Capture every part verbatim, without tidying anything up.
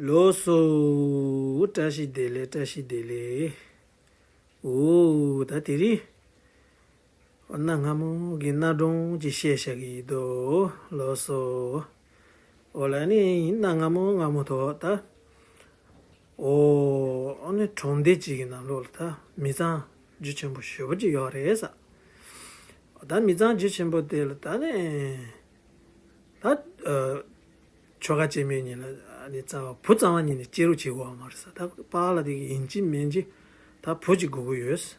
ལགས་སོ། བཀྲ་ཤིས་བདེ་ལེགས། བཀྲ་ཤིས་བདེ་ལེགས། འོ་ད་དེ་རིང་གནའ་སྔ་མོ་གི་གནའ་སྒྲུང་ཅིག་བཤད་བཞག་གི་འདུག་ལགས་སོ། འོ་ལ་ནི་གནའ་སྔ་མོ་སྔ་མོ་ཐོག་ད། འོ་ཨ་ནི་གྲོང་སྡེ་གཅིག་གི་ནང་ལོགས་ལ་ད་མི་ཚང་རྒྱུ་ཆེན་པོ་ཞེ་པོ་ཅིག་ཡོད་རེད་ས། ད་མི་ཚང་རྒྱུ་ཆེན་པོ་དེ་ལ་ད་ནི། ད། ཨ། ཁྱོ་ག་སྐྱེས་མའི་ཉིན་ལ་ཨ་ནི་རྩ་བ་བུ་རྩ་བ་ཉིད་ནས་སྐྱེ་རོགས་བྱེད་དགོས་པ་མ་རེད་ས། ད་པཱ་ལགས་དེ་གི་ཡིན་གཅིག་མིན་གཅིག་ད་བུ་གཅིག་དགོས་ཀྱི་ཡོད་ས།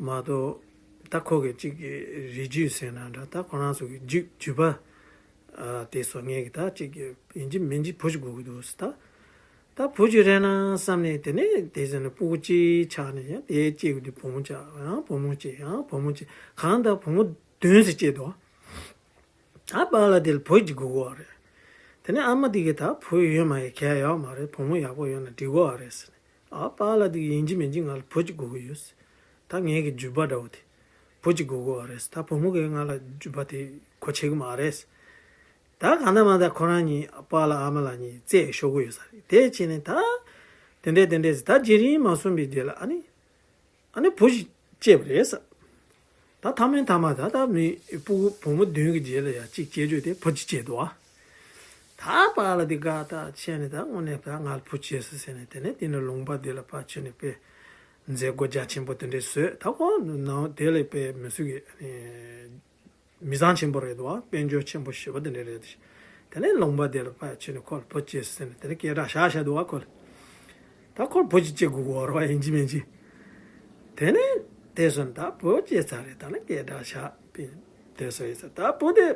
མ་གཏོགས་ད་ཁོ་གི་གཅིག་གི་རིགས་རྒྱུད་ཟེར་ན་འདྲ། ད་ཁོ་རང་ཚོ་གི་རྒྱུད་རྒྱུད་པ། ཨ། དེ་སོ་ངེས་ཀྱི་ད་གཅིག་གི་ཡིན་གཅིག་མིན་གཅིག་བུ་གཅིག་དགོས་ཀྱི་འདུག་ས། ད་ད་བུ་གཅིག་རེད་ན་བསམ་ནས་དེ་ནས་དེ་ཟེར་ན་སྤུ་གུ་གཅིག་ཆགས་ནས་ཡང་དེ་སྐྱེས་དགོས་དུས་བུ་མོ་ཆགས། ཡང་བུ་མོ་སྐྱེས། ཡང་བུ་མོ་སྐྱེས། གང་ལྟར་བུ་མོ་བདུན་ཙམ་སྐྱེས་འདུག་ད་པཱ་ལགས་དེ་ལ་བུ་གཅིག་དགོས་ཀྱི་ཡོད་རེད། དེ་ནས་ཨ་མ་དེ་གིས་ད་བུ་ཡོད་མ་ཡོད་གལ་ཡོད་མ་རེད། བུ་མོ་ཡག་པོ་ཡོད་ན་འགྲིག་གི་ཡོད་རེད་ཟེར་ནས། ཨ། པཱ་ལགས་དེ་གིས་ཡིན་གཅིག་མིན་གཅིག་ང་ལ་བུ་གཅིག་དགོས་ཀྱི་ཡོད་ཟེར། ད་ངའི་གི་རྒྱུད་པ་འདྲ་བོ་དེ་བུ་གཅིག་དགོས་ཀྱི་ཡོད་རེད་ཟེར། ད་བུ་མོ་གིས་ང་ལ་རྒྱུད་པ་དེ་གོ་ཆོད་ཀྱི་མ་རེད་ཟེར། ད་གང་ལྟར་མ་ད་ཁོ་རང་གཉིས་པཱ་ལགས་ཨ་མ་ལགས་གཉིས་རྩོད་ཤོར་གྱི་ཡོད་ས་རེད། དེ་བྱས་ནས་ད་དེ་འདྲས་དེ་འདྲས་ཟེར། ད་རྗེས་རིང་མ་སོང་བའི་རྗེས་ལ་ཨ་ནི། ཨ་ནི་བུ་ཞིག་སྐྱེས་པ་རེད་ས། ད་ཐ་མའི་ཐ་མ་ད་ད་མི་སྤུ་གུ་བུ་མོ་བདུན་གྱི་རྗེས་ལ་ཡང་གཅིག་སྐྱེས་རྒྱུ་དེ་བུ་གཅིག་སྐྱེས་འདུག་ཨ། ད་པཱ་ལགས་དེ་དགའ་ཐག་ཆད་ནས་ད་དངོས་གནས་ད་ང་ལ་བུ་སྐྱེས་སོང་ཟེར་ནས། དེ་ནས་དེ་ནས་ལུང་པ་དེ་ལ་ཕར་ཕྱིན་ནས་དཔེ་མཛད་སྒོ་རྒྱ་ཆེན་པོ་དེ་འདྲས་བཟོས། ད་ཁོ་ནང་དེ་ལ་དཔེ་མི་སུ་གི་ཨ་ནི། མི་ཚང་ཆེན་པོ་རེད་འདུག་བ། དཔལ་འབྱོར་ཆེན་པོ་ཞེ་པོ་དེ་འདྲ་རེད། དེ་ནས་ལུང་པ་དེ་ལ་ཕར་ཕྱིན་ནས་ཁོ་ལ་བུ་སྐྱེས་ཟེར་ནས་དེ་ནས་སྐད་གྲགས་བཞག་བཞག་འདུག་བ། ཁོ་ལ་ད་ཁོ་ལ་བུ་ཅིག་སྐྱེ་དགོས་ཀྱི་ཡོད་རེད་བ། ཡིན་གཅིག་མིན་གཅིག་དེ་ནས་དེ་སོང་ད་བུ་སྐྱེས་ཚར་རེད། ད་ནི་སྐད་གྲགས་བཞག་པས་དེ་སོང་ཡིན་ས། ད་བུ་དེ་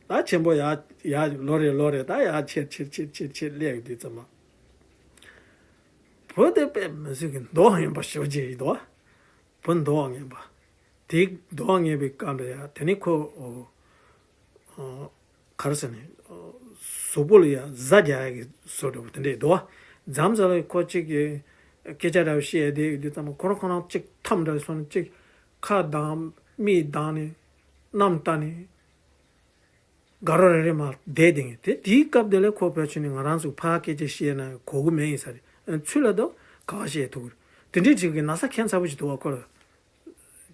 ད་ཆེན་པོ་ཡར་ཡར་ལོ་རེ་ལོ་རེ་ད་ཡར་ཆེར་ཆེར་ཆེར་ཆེར་ཆེར་སླེབས་ཡོང་དུས་ཙམ་པ། བུ་དེ་དཔེ་མི་སྲིད་ཀྱི་མདོག་ངན་པ་ཞེ་པོ་ཅིག་ཡིན་འདུག་བ། བུ་མདོག་ངན་པ། དེ་མདོག་ངན་པའི་སྐབས་ལ་ཡང་དེ་ནས་ཁོ། ཨོ། ཨོ། ག་རེ་ཟེར་ནས། ཨོ། གཟུགས་པོ་ལ་ཡང་གཟའ་རྒྱག་ཡག་གི་བཟོ་འདྲ་བོ་དེ་འདྲས་འདུག་བ། མཚམས་མཚམས་ལ་ཁོ་གཅིག་གིས་སྐད་ཆ་འདྲ་བོ་བཤད་བསྡད་ཡོད་དུས་ཙམ་པ། ཁོ་རང་ཁོ་རང་གཅིག་འཐམ་འདྲ་བོ་སོང་ནས་གཅིག་ཁ་གདངས། མིག་གདངས་ནས། གནམ་བལྟས་ནས། དགའ་རོགས་རེ་རེ་མར་བསྡད་བསྡད་མཁན་དེ། དེའི་སྐབས་དེ་ལ་ཁོ་ཕར་ཕྱིན་ནས་ང་རང་ཚོ་ཕར་སྐད་ཆ་བཤད་ན་གོ་གི་མེད་ཡིན་ས་རེད། ཚུར་ལ་ད་ག་པར་བཤད་ཐུབ་ཀྱི་རེད། དེ་འདྲའི་ཅིག་གི་ན་ཚ་ཁྱད་མཚར་པོ་ཅིག་འདུག་བ། ཁོ་ལ་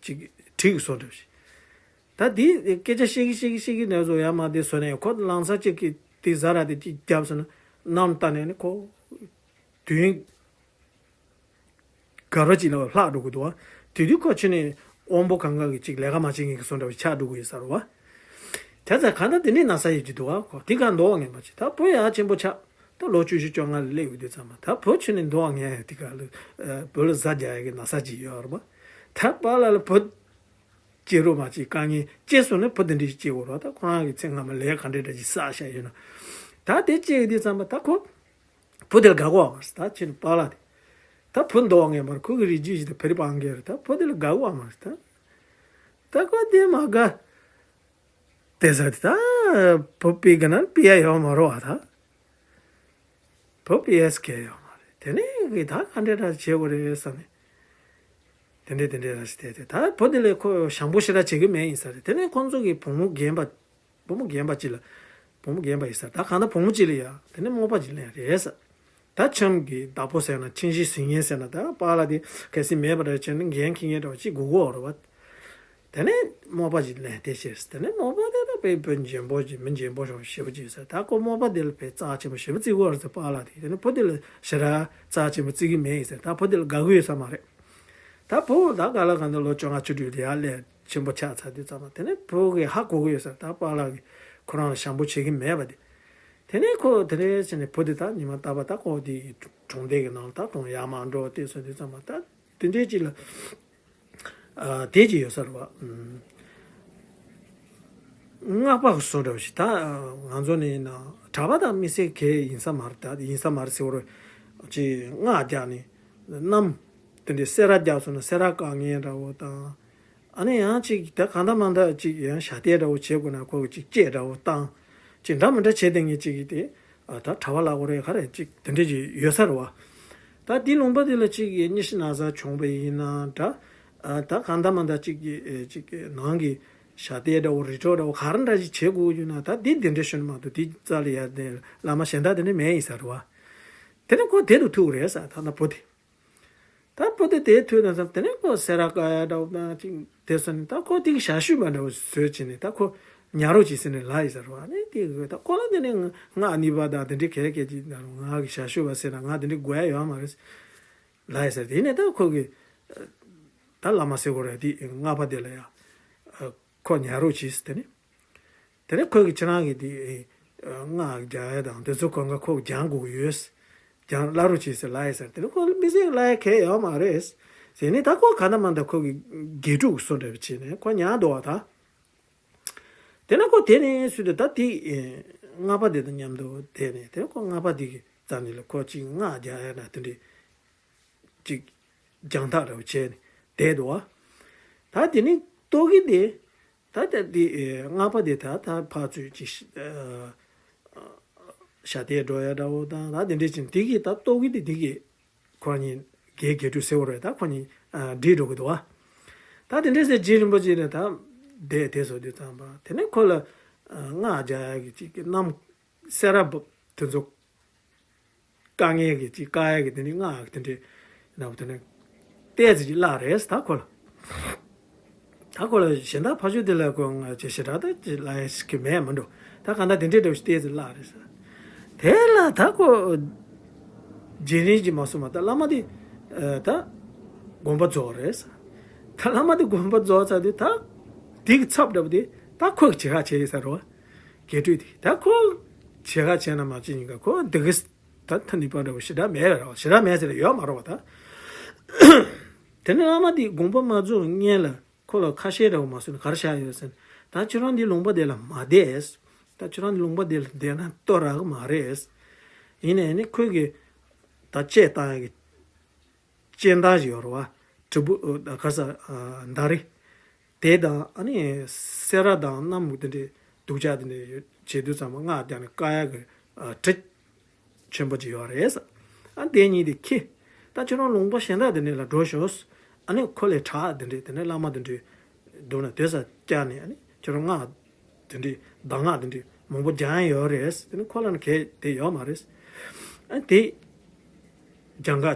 ཅིག་གྲིབ་ཀྱི་བཟོ་འདྲ་བོ་ཞིག་ད་དེ་སྐད་ཆ་བཤད་ཀྱི་བཤད་ཀྱི་བཤད་ཀྱི་ནས་བཟོ་ཡ་མ་དེ་བཟོ་ནས། ཁོ་ལང་ཚོ་གཅིག་གིས་དེ་ཟ་ར་དེ་གཅིག་བརྒྱབ་སོང་ན་གནམ་བལྟས་ནས་ནི་ཁོ་དུས་ཡུན་དགའ་རོགས་ཅིག་ལ་ལྷག་འགྲོ་གི་འདུག་བ། དེ་དུས་ཁོ་ཕྱིན་ནས་དབང་པོ་གང་ག་གི་ཅིག་ལས་ཀ་མ་བྱེད་མཁན་གྱི་བཟོ་འདྲ་བ་ཆགས་འགྲོ་གི་ཡོད་ས་རེད་བ། དེ་ཙང་གང་ལྟར་དེ་འདྲའི་ན་ཚ་ཡོད་ཀྱི་འདུག་བ། ཁོ་དེ་ག་མདོག་ངན་པ་ཅིག་ད་བུ་ཡ་ཆེན་པོ་ཆགས། ད་ལོ་བཅུ་བཞི་བཅོ་ལྔ་ལ་སླེབས་ཡོང་དུས་ཙམ་པ། ད་བུ་ཕྱིན་ནས་མདོག་ངན་ཡ་དེ་ག་ལ་བུ་ལ་གཟའ་རྒྱག་ཡ་གི་ན་ཚ་ཅིག་ཡོད་རེད་བ། ད་པཱ་ལགས་ལ་བུ་སྐྱེ་རོགས་མ་བྱེད། དཀའ་ངལ་སྐྱེས་སོང་ན་བུ་དེ་འདྲ་ཞིག་སྐྱེ་དགོས་རེད་བ། ད་ཁོ་རང་གི་ཚེ་སྔ་མ་ལས་ག་འདྲ་འདྲ་ཞིག་བསགས་བཞག་ཡོད་ན། ད་དེ་སྐྱེས་ཡོང་དུས་ཙམ་པ་ད་ཁོ། བུ་དེ་ལ་དགའ་གི་ཡོད་མ་རེད། ད་ཁྱེད་པཱ་ལགས་དེ། ད་བུ་མདོག་ངན་པ་རེད། ཁོ་གི་རིགས་རྒྱུད་ཞིག་ད་བེ་རི་སྤང་རྒན་རེད། ད་བུ་དེ་ལ་དགའ་གི་ཡོད་མ་རེད་ད། ད་ཁོ་དེ་མ་དགའ། དེ་ཟེར་དེ་ད་བུ་སྤེལ་གི་ན་སྤེལ་ཡ་ཡོད་མ་རེད་བ་ད། བུ་སྤེལ་ཡས་གལ་ཡོད་མ་རེད། དེ་ནས་གི་ད་ག་འདྲ་འདྲ་བྱེད་དགོས་རེད་བསམ་ནས། དེ་འདྲས་དེ་འདྲས་ར་ཞིག་བལྟས་ཏེ། ད་བུ་དེ་ལ་ཁོ་བྱམས་པོ་ཞེ་དྲག་བྱེད་ཀྱི་མེད་ཡིན་ས་རེད། དེ་ནས་ཁོང་ཚོ་གི་བུ་མོ་རྒན་པ། བུ་མོ་རྒན་པ་ཅིག་ལ། བུ་མོ་རྒན་པ་ཡིན་ས་རེད། ད་གང་ལྟར་བུ་མོ་ཅིག་ལ་ཡ་དེ་ནས་རྨོག་པ་ཅིག་ལེན་རེད་ས། ད་ཁྱིམ་གྱི་བདག་པོ་ཟེར་ན། ཁྱིམ་གཞིས་ཟིན་མཁན་ཟེར་ན། ད་པཱ་ལགས་དེ་གལ་སྲིད་མེད་པ་འདྲ་བྱས་ན་འགན་འཁྱེར་མཁན་འདྲ་བ་ཅིག་དགོས་ཀྱི་ཡོད་རེད་བ། དེ་ནས་རྨོག་པ་ཅིག་ལེན་བསྡད་ཤག་དེ་ནས་རྨོག་པ་དེ་ད་དཔེ་བུ་འཇོན་པོ་ཅིག་མི་འཇོན་པོ་ཞེ་པོ་ཅིག་ཡོད་ས། ད་ཁོ་རྨོག་པ་དེ་ལ་དཔེ་རྩ་ཆེན་པོ་ཞེ་པོ་བརྩི་གི་ཡོད་རེད་ཟེར། པཱ་ལགས་དེ། དེ་ནས་བུ་དེ་ལ་ཞེ་དྲག་རྩ་ཆེན་པོ་བརྩི་གི་མེད་ཡིན་ཟེར། ད་བུ་དེ་ལ་དགའ་གི་ཡོད་ས་མ་རེད། ད་བུ་ད་ག་ལ་གང་འདྲ་ལོ་བཅོ་ལྔ་བཅུ་དྲུག་ལ་ཡར་སླེབས་ཆེན་པོ་ཆགས་ཚར་དུས་ཙམ་པ། དེ་ནས་བུ་གིས་ཧ་གོ་གི་ཡོད་ས། ད་པཱ་ལགས་ཀྱིས་ཁོ་རང་ལ་བྱམས་པོ་བྱེད་ཀྱི་མེད་པ་དེ། དེ་ནས་ཁོ་དེ་འདྲས་བྱས་ནས་བུ་དེ་ད་ཉི་མ་རྟག་པར་ད་ཁོ་དེ་གྲོང་སྡེ་གི་ནང་ལ་ད་གྲོངས་ཡར་མར་འགྲོ་དེ་སོང་དུས་ཙམ་པ། ད་དེ་འདྲས་ཅིག་ལ། ཨ། དེ་ཅིག་ཡོད་ས་རེད་བ། ཨུམ། སྔགས་པ་གི་བཟོ་འདྲ་བ་ཞིག་ད་ང་ཚོ་ནི་ན་གྲྭ་པ་དང་དམིགས་བསལ་གང་ཡིན་ས་མ་རེད། ད་ཡིན་ས་མ་རེད་ཟེར་བ་རེད། ཅིག་སྔགས་རྒྱག་ནས་གནམ་དེ་འདྲའི་སེ་ར་རྒྱག་སོང་ན་སེ་ར་བཀག་མཁན་འདྲ་བོ་དང་། ཨ་ནི་ཡང་ཅིག་ད་གང་ལྟར་མ་ལྟར་ཅིག་ཡང་ཞབས་བརྟན་འདྲ་བོ་བྱེད་དགོས་ན་ཁོ་གི་ཅིག་ལྕེ་འདྲ་བོ་བཏང་། ཅིག་འདྲ་མི་འདྲ་བྱེད་བསྡད་མཁན་ཅིག་གིས་དེ། ཨ། ད་གྲྭ་པ་ལབ་དགོས་རེད་ག་རེ་ཅིག་དེ་འདྲས་ཅིག་ཡོད་ས་རེད་བ། ད་དེའི་ལུང་པ་དེ་ལ་ཅིག་གི་གཉའ་ཤིང་ན་བཟའ་གྱོན་པ་ཡིན་ན་འདྲ། ཨ། ད་གང་ལྟར་མ་ལྟར་ཅིག་གི། ཨེ། ཅིག་གི་ནང་གི་ ཞབས་བརྟན་འདྲ་བོ་རི་ཁྲོད་འདྲ་བོ་ག་རེ་འདྲ་ཞིག་བྱེད་དགོས་ཡོད་ན་ད་འདི་འདི་འདྲ་ཞུ་ནི་མ་གཏོགས་དེ་རྩ་ལ་ཡ་དེ་བླ་མ་གཞན་དག་དེ་ནི་མེད་ཡིན་ས་རེད་བ། དེ་ནི་ཁོ་དེ་དུ་ཐུག་རེད་ས་ད་ན་བུ་དེ། ད་བུ་དེ་དེ་ཐུག་ན་ཙམ་དེ་ནི་ཁོ་སེ་ར་ཀ་ཡ་འདྲ་བོ་ཅིག་དེ་སོ་ནི་ད་ཁོ་དེ་གི་ཞབས་ཞུ་མ་འདྲ་བོ་བཟོས་བྱས་ནས་ད་ཁོ་ཉར་རོགས་བྱེད་ཟེར་ནས་ལ་ཡིན་ས་རེད་བ། ནི་དེ་གི་ད་ཁོ་ལ་དེ་ནི་ང་གཉིས་པ་དང་དེ་འདྲའི་གལ་གལ་ཅིག་ང་གི་ཞབས་ཞུ་བ་ཟེར་ན་ང་དེ་འདྲའི་དགོས་ཡ་ཡོད་མ་རེད། ལ་ཡིན་ས་དེ་ནི་ད་ཁོ་གི་ད་བླ་མ་ཟེར་དགོས་རེད་དེ་སྔགས་པ་དེ་ལ་ཡ། ཁོ་ཉར་རོགས་བྱས་ཟེར་དེ་ནི། དེ་ནས་ཁོས་ཀྱི་ཁྱེད་རང་གི་དེ་སྔགས་རྒྱག་ཡ་དང་དེ་ཚོ་གང་ག་ཁོ་སྦྱང་དགོས་ཀྱི་ཡོད། སྦྱང་སླ་རོགས་བྱེད་ཟེར་ལབ་ཡ་ཟེར་དེ་ནས་ཁོ་མི་ཟེར་ལབ་ཡ་གལ་ཡོད་མ་རེད། ཟེར་ནས་ད་ཁོ་ག་ན་མ་ད་ཁོ་གི་དགེ་ཕྲུག་བཟོ་འདྲ་བྱས་ནས་ཁོ་ཉར་འདུག་བ་ད། དེ་ནས་ཁོ་དེ་ནས་སུ་དེ་ད་དེ་སྔགས་པ་དེ་དང་མཉམ་དུ་དེ་ནས་དེ་ནས་ཁོ་སྔགས་པ་དེ་གི་རྩ་ནས་ལ་ཁོ་ཅིག་སྔགས་རྒྱག་ཡ་ན་དེ་འདྲས། ཅིག་སྦྱང་ཐག་རེ་བྱས་ནས་བསྡད་འདུག་བ། ད་དེ་ནི་རྟོག་གེ་དེ། ད་ལྟ་དེ་སྔགས་པ་དེ་ད་ད་ཕར་ཚུར་ཅིག་ཞབས་བརྟན་འགྲོ་ཡ་འདྲ་བོ་དང་ད་དེ་འདྲས་ཅིག་དེ་གི་ད་རྟོག་གེ་དེ་དེ་གི་ཁོ་གཉིས་དགེ་དགེ་ཕྲུག་ཟེར་བ་རེད། ད་ཁོ་གཉིས་འདྲིས་འགྲོ་གི་འདུག་བ། ད་དེ་འདྲས་ཟེར་རྗེ་རིན་པོ་ཆེ་ནས་ད་བསྡད་དེ་བཟོ་དུས་ཙམ་པ་དེ་ནས་ཁོ་ལ་སྔགས་རྒྱག་ཡ་གི་ཅིག་གི་གནམ། སེ་ར་བབ་དེ་ཚོ་དཀའ་ངལ་གྱི་ཅིག་དཀའ་ཡ་གི་དེ་ནི་སྔགས་ཀྱི་དེ་འདྲའི་ན་བུ་དེ་ནི་ཏོག་ཙམ་ཅིག་བརླག་རེད་ད་ཁོ་ལ། ད་ཁོ་ལ་གཞན་དག་ཕ་ཆོས་དེ་ལ་ཁོ་ང་ཅི་ཞེ་དྲག་ད་ཅི་ལ་ཡ་ཞིག་གི་མེད་མི་འགྲོ། ད་གང་ལྟར་དེ་འདྲའི་འདྲ་བོ་ཞིག་ཏོག་ཙམ་བརླག་རེད་ཟེར། དེ་ལ་ད་ཁོ་རྗེས་ནི་ཅི་མ་གསུངས་མ་ད་བླ་མ་དེ་ད་དགོངས་པ་རྫོགས་རེད་ཟེར། ད་བླ་མ་དེ་དགོངས་པ་རྫོགས་ཚར་དུས་ད་དེ་གི་ཚབ་འདྲ་བོ་དེ་ད་ཁོ་གི་བྱེད་ཁ་བྱེད་ཡིན་ས་རེད་བ། དགེ་ཕྲུག་དེ་ད་ཁོ་བྱེད་ཁ་བྱས་ན་མ་བྱེད་ཡིན་ག་ཁོ་འདི་གི་ད་ཐ་ནི་པ་འདྲ་བོ་ཞེ་དྲག་མེད་ར་བ་ཞེ་དྲག་མེད་ཟེར་ཡོད་མ་རེད་བ་ད། དེ་ནས་བླ་མ་དེ་དགོངས་པ་མ་རྫོགས་སྔོན་ལ་ཁོ་ལ་ཁ་བཤད་འདྲ་བོ་མ་གསུངས་ནས་ག་རེ་བཤད་ཡོད་ཟེར་ན། ད་ཁྱོད་རང་འདི་ལུང་པ་དེ་ལ་མ་བསྡད། ད་ཁྱོད་རང་འདི་ལུང་པ་དེ་ལ་བསྡད་ན་ལྟོ་རག་གི་མ་རེད། ཡིན་ནའི་ནི་ཁོས་གི་ད་བཅད་བཏང་ཡ་གི་སྤྱན་སྟངས་ཤིག་ཡོད་རེད་བ། དྲིལ་བུ་ཨ་ག་ས་ཨ་མདའ་རི། དེ་དང་ཨ་ནི་སེ་ར་དང་གནམ་དེ་འདྲའི་སྡུག་ཅག་དེ་འདྲའི་ཡོད་བྱེད་དུས་ཙམ་པ་སྔགས་རྒྱག་ནས་བཀག་ཡ་གི་ཨ་གྲི་ཆེན་པོ་ཅིག་ཡོད་རེད་ས། ཨ་དེ་གཉིས་དེ་ཁྱེར། ད་ཁྱོད་རང་ལུང་པ་གཞན་དག་དེ་འདྲ་ལ་འགྲོ་ཤོག་ཨ་ནི་ཁོ་ལས་དྲག་དེ་འདྲའི་དེ་ནས་བླ་མ་དེ་འདྲའི་འདུག་ན་དེ་ས་བཀྱག་ནས་ཨ་ནི་ཁྱོད་རང་སྔགས་དེ་འདྲའི་གདམས་ངག་དེ་འདྲའི་མང་པོ་སྦྱང་ཡ་ཡོད་རེད། དེ་ནི་ཁོ་ལ་ནི་གལ་དེ་ཡོད་མ་རེད། ཨ་དེ་སྦྱང་ག་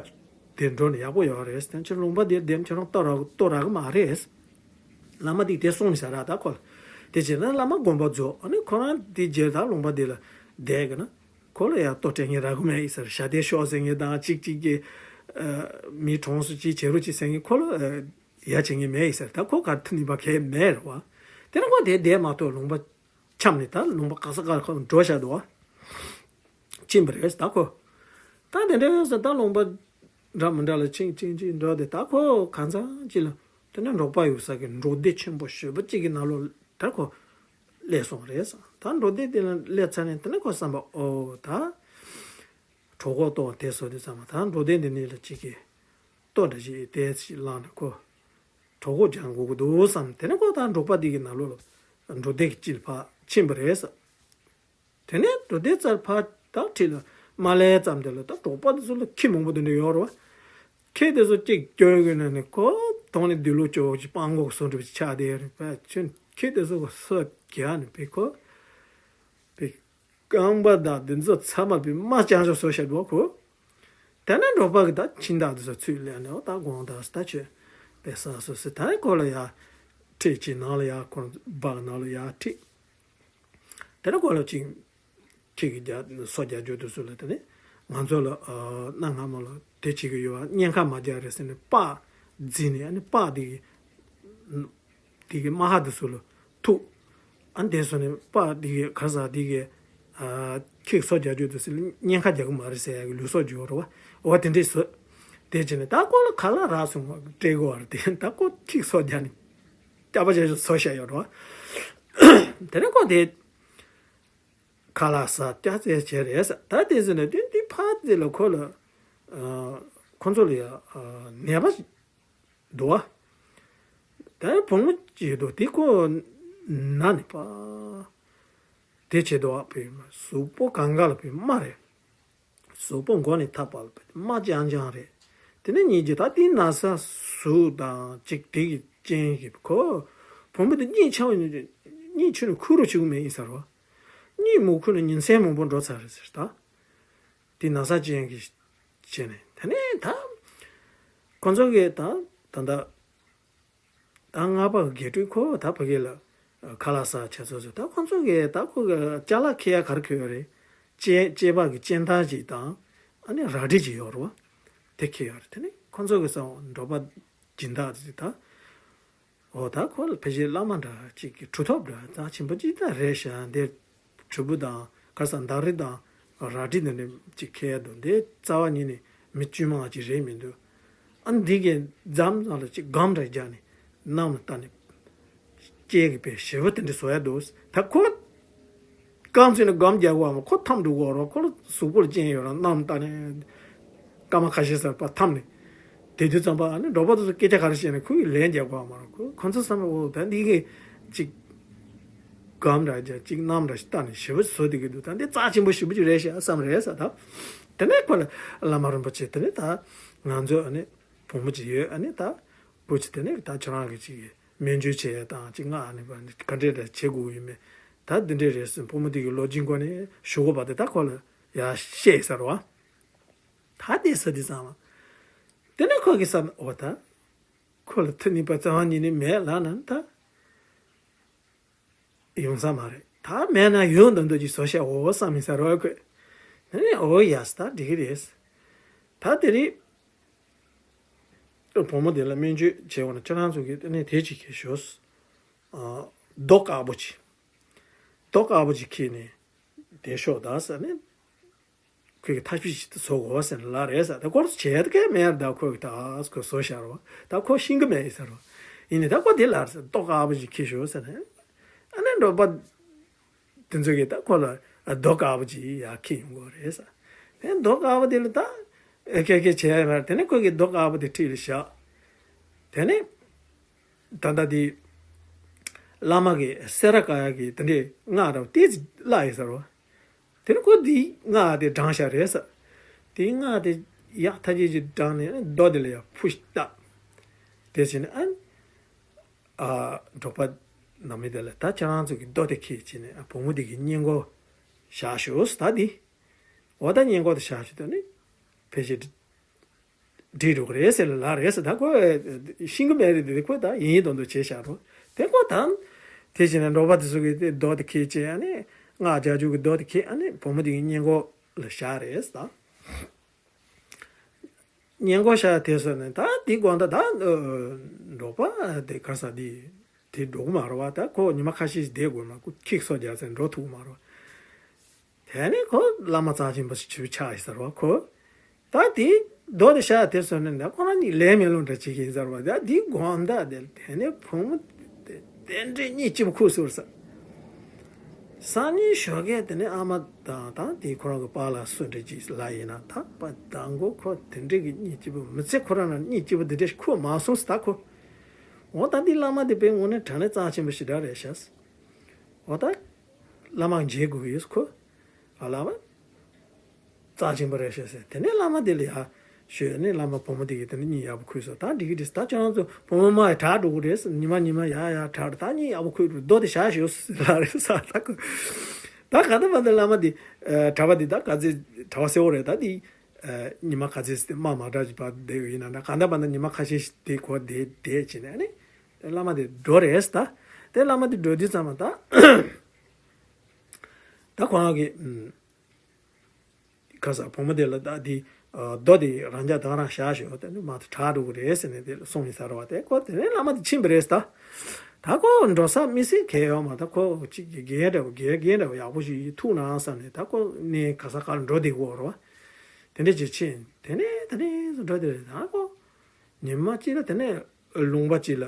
དེ་འགྲོ་ནས་ཡག་པོ་ཡོད་རེད། དེ་ཁྱོད་ལུང་པ་དེར་བསྡད་ཁྱོད་རང་ལྟོ་རག་ལྟོ་རག་གི་མ་རེད། བླ་མ་དེ་དེ་གསུངས་ནས་ཟ་ར་ད་ཁོ་ལ། དེ་བྱས་ན་བླ་མ་དགོངས་པ་རྫོགས་ཨ་ནི་ཁོ་རང་དེ་རྗེས་ད་ལུང་པ་དེ་ལ་བསྡད་གི་ན་ཁོ་ལ་ཡ་ལྟོ་སྤྲད་མཁན་རག་གི་མེད་ཡིན་ཟེར། ཞབས་བརྟན་ཤོག་ཟེར་མཁན་དང་གཅིག་གཅིག་གི་མི་གྲོངས་སུ་གཅིག་བྱེད་རོགས་གཅིག་ཟེར་མཁན་ཁོ་ལ། ཡ་བྱེད་ངེས་མེད་ཡིན་ཟེར། ད་ཁོ་ག་ཐུ་ནི་པ་གས་མེད་རེད་བ། དེ་ནས་ཁོ་དེ་བསྡད་མ་ཐུབ་ལུང་པ་འཁྱམས་ནས་ད་ལུང་པ་ག་ས་ག་ཁོ་འགྲོ་བཞག་འདུག་བ། ཕྱིན་པ་རེད་ད་ཁོ། ད་དེ་འདྲ་ཡོད་ཟེར་ད་ལུང་པ་འདྲ་མི་འདྲ་ལ་ཕྱིན་ཕྱིན་ཕྱིན་འགྲོ་དེ་ད་ཁོ་གང་ཚང་ཅི་ལ་དེ་ནས་འབྲོག་པ་ཡོད་ས་གི་འབྲོག་སྡེ་ཆེན་པོ་ཞེ་པོ་གཅིག་གི་ནང་ལོགས་ད་ཁོ་སླེབས་སོང་རེད་ཟེར། ད་འབྲོག་སྡེ་དེ་ལ་སླེབས་ཚར་ནས་དེ་ནས་ཁོ་བསམ་པ་ཨོ་ད། གྲོད་ཁོག་ལྟོགས་དེ་བཟོ་དུས་ཙམ་པ་ད་འབྲོག་སྡེ་འདི་ནས་ལ་གཅིག་གིས་ལྟོ་འདྲ་ཞིག་དེ་ཞིག་བླངས་ནས་ཁོ་གྲོད་ཁོག་སྦྱང་དགོས་ཀྱི་འདུག་བསམ། དེ་ནས་ཁོ་ད་འབྲོག་པ་འདི་གི་ནང་ལོགས་ལ་འབྲོག་སྡེ་གི་དཀྱིལ་ཕར་ཕྱིན་པ་རེད་ཟེར། དེ་ནས་འབྲོག་སྡེ་རྩར་ཕར་ད་ཁྲིད་ལ་མ་སླེབས་ཙམ་དེ་ལ་ད་འབྲོག་པ་འདི་ཚོ་ལ་ཁྱི་མང་པོ་དེ་འདྲ་ཡོད་རེད་བ། ཁྱི་དེ་ཚོ་གཅིག་སྐྱོ་གི་ན་ནས་ཁོ་དོང་ནས་འདི་ལོ་སྐྱོ་བོ་ཅིག་སྤང་གོག་སོ་འདྲ་ཅིག་ཆགས་བསྡད་ཡོད་རེད་པ། ཁྱོད་ཁྱི་དེ་ཚོ་ག་སོ་རྒྱག་ནས་པའི་ཁོ་པའི། རྐང་པ་དང་དེ་ཚོ་ཚང་མ་པའི་རྨ་རྐྱང་ཤོས་བཟོ་བཞག་འདུག་གོ། དེ་ནས་འབྲོག་པ་གི་ད་ཁྱིམ་བདག་དེ་ཚོ་ཚུར་སླེབས་ནས་འོ་ད་དགོང་དག་ད་ཆོས་པའི་ས་སོ་སོ་ད་ཁོ་ལ་ཡ་ཁྲིད་ཅིག་ནང་ལ་ཡ་ཁོ་སྦག་ནང་ལ་ཡ་ཁྲིད། དེ་ནས་ཁོ་ལ་ཅིག་ཁྱི་གི་རྒྱ་སོ་རྒྱག་རྒྱུ་དེ་ཚོ་ལ་དེ་ནས་ང་ཚོ་ལ་གནའ་སྔ་མོ་ལ་དེ་བྱེད་ཀྱི་ཡོད་བ་གཉན་ཁ་མ་རྒྱག་རེད་ཟེར་ནས་སྤགས་བརྫིས་ནས་ཨ་ནི་སྤགས་དེ་གི་དེ་གི་རྨ་ཁ་དེ་ཚོ་ལ་ཐུག་ཨ་ནི་དེ་སོང་ནས་སྤགས་དེ་གི་ག་ས་དེ་གི་ཨ་ཁྱི་སོ་རྒྱག་རྒྱུ་དེ་ཚོ་ལ་གཉན་ཁ་རྒྱག་གི་མ་རེད་ཟེར་ཡ་གི་ལུས་སྲོག་རྒྱུ་རེད་བ། འོ་དེ་འདྲས་བཟོས། དེ་བྱས་ནས་ད་ཁོ་ལ་ཁ་ལག་རག་སོང་བ་སྤྲད་དགོས་བ་རེད། དེ་ད་ཁོ་ཁྱི་སོ་རྒྱག་ནས་སྐྱག་པ་བྱས་བཟོ་བཞག་ཡོད་རེད་བ། དེ་ནས་ཁོ་དེ་ཁ་ལག་ཟ་སྐྱག་རྫས་བྱས་རེད་ཟེར། ད་དེ་ཟེར་ནས་དེ་འདི་ཕར་དེ་ལ་ཁོ་ལ་ཨ་ཁོ་ཚོ་ལ་ཡ་ཨ་ནད་པ་འདུག་བ། ད་བུ་མོ་ཅིག་འདུག་དེ་ཁོ་ན་ནི་པ། དེ་བྱེད་དོ་བའི་གཟུགས་པོ་གང་ག་ལ་བའི་རྨ་རེད། གཟུགས་པོ་མགོ་ནས་ཐག་བར་ལ་བའི་རྨ་རྐྱང་རྐྱང་རེད། དེ་ནས་ཉིད་ཀྱི་ད་དེའི་ན་ས་གཟུགས་དང་གཅིག་དེ་གི་རྐྱེན་གྱིས་ཁོ་ བུ་མོ་དེ་གཉིད་ཆག་ཡོང་དུས་གཉིད་ཁྱོན་ནས་ཁུག་རོགས་བྱེད་ཀྱི་མེད་ཡིན་ཟེར་བ། གཉིད་མ་ཁུག་ན་ཉིན་མཚན་མང་པོ་འགྲོ་ཚར་རེད་ཟེར་ད། དེ་ན་ཚ་ཅན་གྱི་བྱས་ནས་དེ་ནས་ད་ཁོ་ཚོ་གིས་ད་ད་ད་ད་སྔགས་པ་དགེ་ཕྲུག་ཁོ་ད་ཕ་གི་ལ་ཁ་ལག་ཟ་བྱས་ཚོ་ཚོ་ད་ཁོ་ཚོ་གིས་ད་ཁོ་གི་ཅ་ལག་ཁྱེར་ཡ་ག་རེ་ཁྱེར་ཡོད་རེད། སྐྱེས་སྐྱེས་པ་གི་སྤྱན་ཐང་ཅིག་དང་ཨ་ནི་རལ་གྲི་ཅིག་ཡོད་རེད་བ། དེ་ཁྱེར་ཡོད་རེད། དེ་ནས་ཁོ་ཚོ་གི་ས་འོག་འབྲོག་པ་སྦྱིན་བདག་ཅིག་ད། འོ་ད་ཁོ་ལ་ཕལ་ཆེར་བླ་མ་འདྲ་ཅིག་གི་གྲུབ་ཐོབ་འདྲ་རྩ་ཆེན་པོ་ཅིག་ད་རེད་ཤག་འདིར་གྲུ་བུ་དང་ག་ས་མདའ་རིགས་དང་རལ་གྲི་འདི་འདྲ་ཅིག་ཁྱེར་ཡ་འདུག་འདི་རྩ་བ་ཉིད་ནས་མི་དཀྱུས་མ་ཅིག་རེད་མི་འདུག་ཨ་འདི་གི་འཛམ་ནང་ལ་ཅིག་སྒམ་འདྲ་རྒྱག་ནས་གནམ་ལ་བལྟ་ནས་སྐྱེས་ཀྱི་པའི་ཞེ་པོ་དེ་འདྲ་བཟོ་ཡ་འདུག་ད་ཁོ་རྐང་ཚུད་ནས་སྒམ་རྒྱག་དགོས་བ་མ་ཁོ་འཐམ་འགྲོ་དགོས་རོགས་ཁོ་ལ་གཟུགས་པོ་ལ་རྐྱེན་ཡོད་ར་གནམ་ལ་བལྟ་ནས། སྐར་མ་ཁ་ཤས་ཙམ་ཕར་འཐམ་ནས། དེ་དུས་ཙམ་པ་ཨ་ནི་འབྲོག་པ་དེ་ཚོ་སྐད་ཆ་ག་རེ་བཤད་ནས་ཁོ་གིས་ལན་རྒྱག་དགོས་མ་རེད། ཁོ་ཁོ་ཚོ་བསམ་པའི་འོ་ད་འདི་གི་ཅིག་སྒམ་འདྲ་རྒྱག་ཅིག་གནམ་འདྲ་ཞིག་བལྟ་ནས་ཞེ་པོ་བཟོ་བསྡད་ཀྱི་འདུག་ད་འདི་རྩ་ཆེན་པོ་ཞེ་པོ་ཅིག་རེད་ཤག་བསམ་རེད་ས་ད། དེ་ནས་ཁོ་ལ་བླ་མ་རིན་པོ་ཆེ་དེ་ནས་ད་ང་ཚོ་ཨ་ནི་བུ་མོ་ཅིག་ཡོད་ཨ་ནི་ད་བུ་ཅིག་དེ་ནས་ད་ཁྱོད་རང་གི་ཅིག་སྨན་བཅོས་བྱེད་ཡ་དང་ཅིག་སྔགས་ཨ་ནི་ག་འདྲས་འདྲ་བྱེད་དགོས་ཡོད་མེད་ད་འདི་འདྲས་རེད་ཟེར་བུ་མོ་དེ་གི་ལོ་རྒྱུས་སྐོར་ནས་ཞུ་དགོས་པ་དེ་ད་ཁོ་ལ་ཡ་བཤད་ས་རེད་བ། ད་དེ་ས་དེ་ཙམ་ལ། དེ་ནས་ཁོ་གི་བསམ་འོ་ད། ཁོ་ལ་མཐུ་ནུས་པ་རྩ་བ་ཉིད་ནས་མེད་ལབ་ན་ད། ཡོང་ས་མ་རེད། ད་མེད་ན་ཡོང་འདོད་འདོད་ཀྱི་བཟོ་བྱ་འོ་བསམ་མི་ས་རོགས་ཁོས། དེ་ནས་འོ་ཡ་ས་ད་འགྲིག་གི་རེད། ད་དེ་རིང་བུ་མོ་དེ་ལ་སྨན་བཅོས་བྱས་འོང་ན་ཁྱེད་རང་ཚོ་གིས་དེ་ནས་དེ་ཅིག་གིས་ཞོ། རྡོ་དཀར་པོ་ཅིག་རྡོ་དཀར་པོ་ཅིག་ཁྱེར་ནས་དེ་ཤོག་ད་ཟེར་ནས། ཁོས་ཀྱི་ཐག་གཅོད་ཅིག་བཟོ་དགོས་ཟེར་ནས་ལབ་རེད་ཟེར། ད་ཁོ་བྱས་ཏེ་གས་མེད་ད་ཁོས་ཀྱི་ད་ཁོས་བཟོ་བཞག་རོ། ད་ཁོ་ཤེས་ཀྱི་མེད་ཟེར་རོ། ཡིན་ནའི་ད་ཁོ་དེ་ལབ་ཟེར་རྡོ་དཀར་པོ་ཅིག་ཁྱེར་ཤོག་ཟེར་ནས། ཨ་ནི་འབྲོག་པ་དེ་ཚོ་གིས་ད་ཁོ་ལ་རྡོ་དཀར་པོ་ཅིག་ཡར་ཁྱེར་ཡོང་དགོས་རེད་ཟེར། དེ་རྡོ་དཀར་པོ་དེ་ལ་ད་ཨེ་ཁྱེར་ཁྱེར་བྱས་ཡ་མེད་དེ་ནས་ཁོས་ཀྱི་རྡོ་དཀར་པོ་དེ་འཁྱེར་ལ་བཞག་དེ་ནས་ད་ལྟ་དེ་བླ་མ་གིས་སེ་ར་ཀ་ཡ་གི་དེ་འདྲའི་སྔགས་ར་བ་ཏོག་ཙམ་བཀླགས་ཡོད་ཟེར་རོ། དེ་ནས་ཁོ་དེའི་སྔགས་དེ་བགྲངས་བཞག་རེད་ཟེར། དེའི་སྔགས་དེ་ཡག་ཐག་ཆོད་ཅིག་བགྲངས་ནས་རྡོ་དེ་ལ་ཡང་ཕུ་ཞིག་བཏབ། དེ་བྱས་ནས་ཨ་ནི། ཨ། འབྲོག་པ་ནང་མི་དེ་ལ་ད་ཁྱེད་རང་ཚོ་གི་རྡོ་དེ་ཁྱེར་བྱས་ནས་ཨ་བུ་མོ་དེ་གི་སྔས་མགོ་བཞག་ཤོག་ཟེར་ད་དེ། འོ་ད་སྔས་མགོ་དེ་བཞག་ཤོག་དེ་ནི་ཕལ་ཆེར་འགྲིག་འགྲོ་གི་རེད་ཟེར་ལ་ལ་རེད་ཟེར། ད་ཁོ་ཤེས་ཀྱི་མེད་རེད། དེ་ཁོ་ད་ཡིན་ཡིན་མདོག་མདོག་བྱས་བཞག་རོ། དེ་ཁོ་ད་དེ་བྱས་ནས་འབྲོག་པ་དེ་ཚོ་གིས་དེ་རྡོ་དེ་ཁྱེར་བྱས་ཨ་ནི་སྔགས་རྒྱག་རྒྱུ་གི་རྡོ་དེ་ཁྱེར་ཨ་ནི་བུ་མོ་དེ་གི་སྔས་མགོ་ལ་བཞག་རེད་ཟེར་ད། སྔས་མགོ་བཞག་དེ་སོང་ནས་ད་དེ་དགོང་དག་ད་འབྲོག་པ་དེ་ག་ས་དེ་དེ་འགྲོ་གི་མ་རེད་བ། ད་ཁོ་ཉི་མ་ཁ་ཤས་ཤིག་བསྡད་དགོས་མ་ཁོ་ཁྱི་གསོ་རྒྱག་ཚེ་འགྲོ་ཐུབ་ཀྱི་མ་རེད་བ། དེ་ནས་ཁོ་བླ་མ་རྩ་ཆེན་པོ་ཞིག་ཆགས་ཡོད་ས་རེད་བ། ཁོ་ད་དེ་རྡོ་དེ་བཞག་དེ་སོང་ནས་ད་ཁོ་རང་གཉིས་ལས་མེད་ལོང་འདྲ་བྱེད་ཀྱི་ཡིན་ས་རེད་བ། ད་དེ་དགོང་དག་དེ་དེ་ནས་བུ་མོ་དེ་དེ་འདྲའི་གཉིད་སྐྱིད་པོ་ཁུག་སོང་ཟེར། སང་ཉིན་ཞོགས་ཀས་དེ་ནས་ཨ་མ་དང་དང་དེ་ཁོ་རང་གི་པཱ་ལགས་སུ་འདྲ་ཅིག་ལ་ཡིན་ན་ད་པ་དང་གོ་ཁོ་དེ་འདྲ་གི་གཉིད་སྐྱིད་པོ་མི་ཚེ་ཁོ་རང་ན་གཉིད་སྐྱིད་པོ་དེ་འདྲ་ཞིག་ཁུག་མ་སོང་ཟེར། ད་ཁོ་འོ་ད་འདི་བླ་མ་དེ་དཔེ་དངོས་གནས་དྲང་གནས་རྩ་ཆེན་པོ་ཞེ་དྲག་རེད་ཤག་འོ་ད་བླ་མ་མཇལ་དགོས་ཀྱི་ཡོད་ཁོ། ཨ་བླ་མ། རྩ་ཆེན་པོ་རེད་ཤག་ཟེར། དེ་ནས་བླ་མ་དེ་ལ་ཡ་ཞུས་ནས་བླ་མ་བུ་མོ་དེ་གིས་དེ་ནས་གཉིད་ཡག་པོ་ཁུག་སོང་། ད་འགྲིག་གི་རེད། ད་ཁྱོད་རང་ཚོ་བུ་མོ་མ་ཡ་དྲག་འགྲོ་གི་རེད། ཉི་མ་ཉི་མ་ཡ་ཡ་དྲག་འགྲོ། ད་གཉིད་ཡག་པོ་ཁུག་འགྲོ། རྡོ་དེ་བཞག་ཞོག་ཟེར་ལབ་རེད་ཟེར། ད་ག་ད་བ་འདི་བླ་མ་དེ་གྲྭ་པ་དེ་ད་ག་ཚོད་གྲྭ་པ་གསལ་བོ་རེད། ད་དེ་ཉི་མ་ག་ཚོད་དམག་མ་དྲག་ཅིག་བར་བསྡད་ཡོད་ཡིན་ན་ད་ག་ད་བ་འདི་ཉི་མ་ཁ་ཤས་ཤིག་དེ་གོ་བསྡད་བསྡད་བྱས་ནས་ཨ་ནི་བླ་མ་དེ་འགྲོ་རེད་ཟེར། ད་དེ་བླ་མ་དེ་འགྲོ་དུས་ཙམ་པ་ད་ད་ཁོ་རང་གི་ཁ་ས་བུ་མོ་དེ་ལ་ད་དེ་རྡོ་དེ་རང་རྒྱ་ད་རང་བཞག་ཞོག་དེ་ནི་མ་ད་དྲག་འགྲོ་གི་རེད་ཟེར་ནས་དེ་ལ་གསུངས་ཡིན་ས་རེད་བ། དེ་ཁོ་དེ་ནས་བླ་མ་དེ་ཕྱིན་པ་རེད་ད། ད་ཁོ་འགྲོ་ས་མི་སེར་གས་ཡོད་མ། ད་ཁོ་གཅིག་གི་རྒན་འདྲ་བོ་རྒན་རྒན་འདྲ་བོ་ཡག་པོ་ཞིག་ཐུག་ན་བསམ་ནས་ད་ཁོ་ནས་ག་ས་ག་ལ་འགྲོ་བསྡད་ཀྱི་ཡོད་རེད་བ། དེ་འདྲ་ཅིག་ཕྱིན་དེ་ནས་དེ་ནས་འགྲོ་བསྡད་རེད། ད་ཁོ་ཉི་མ་གཅིག་ལ་དེ་ནས་ལུང་པ་གཅིག་ལ་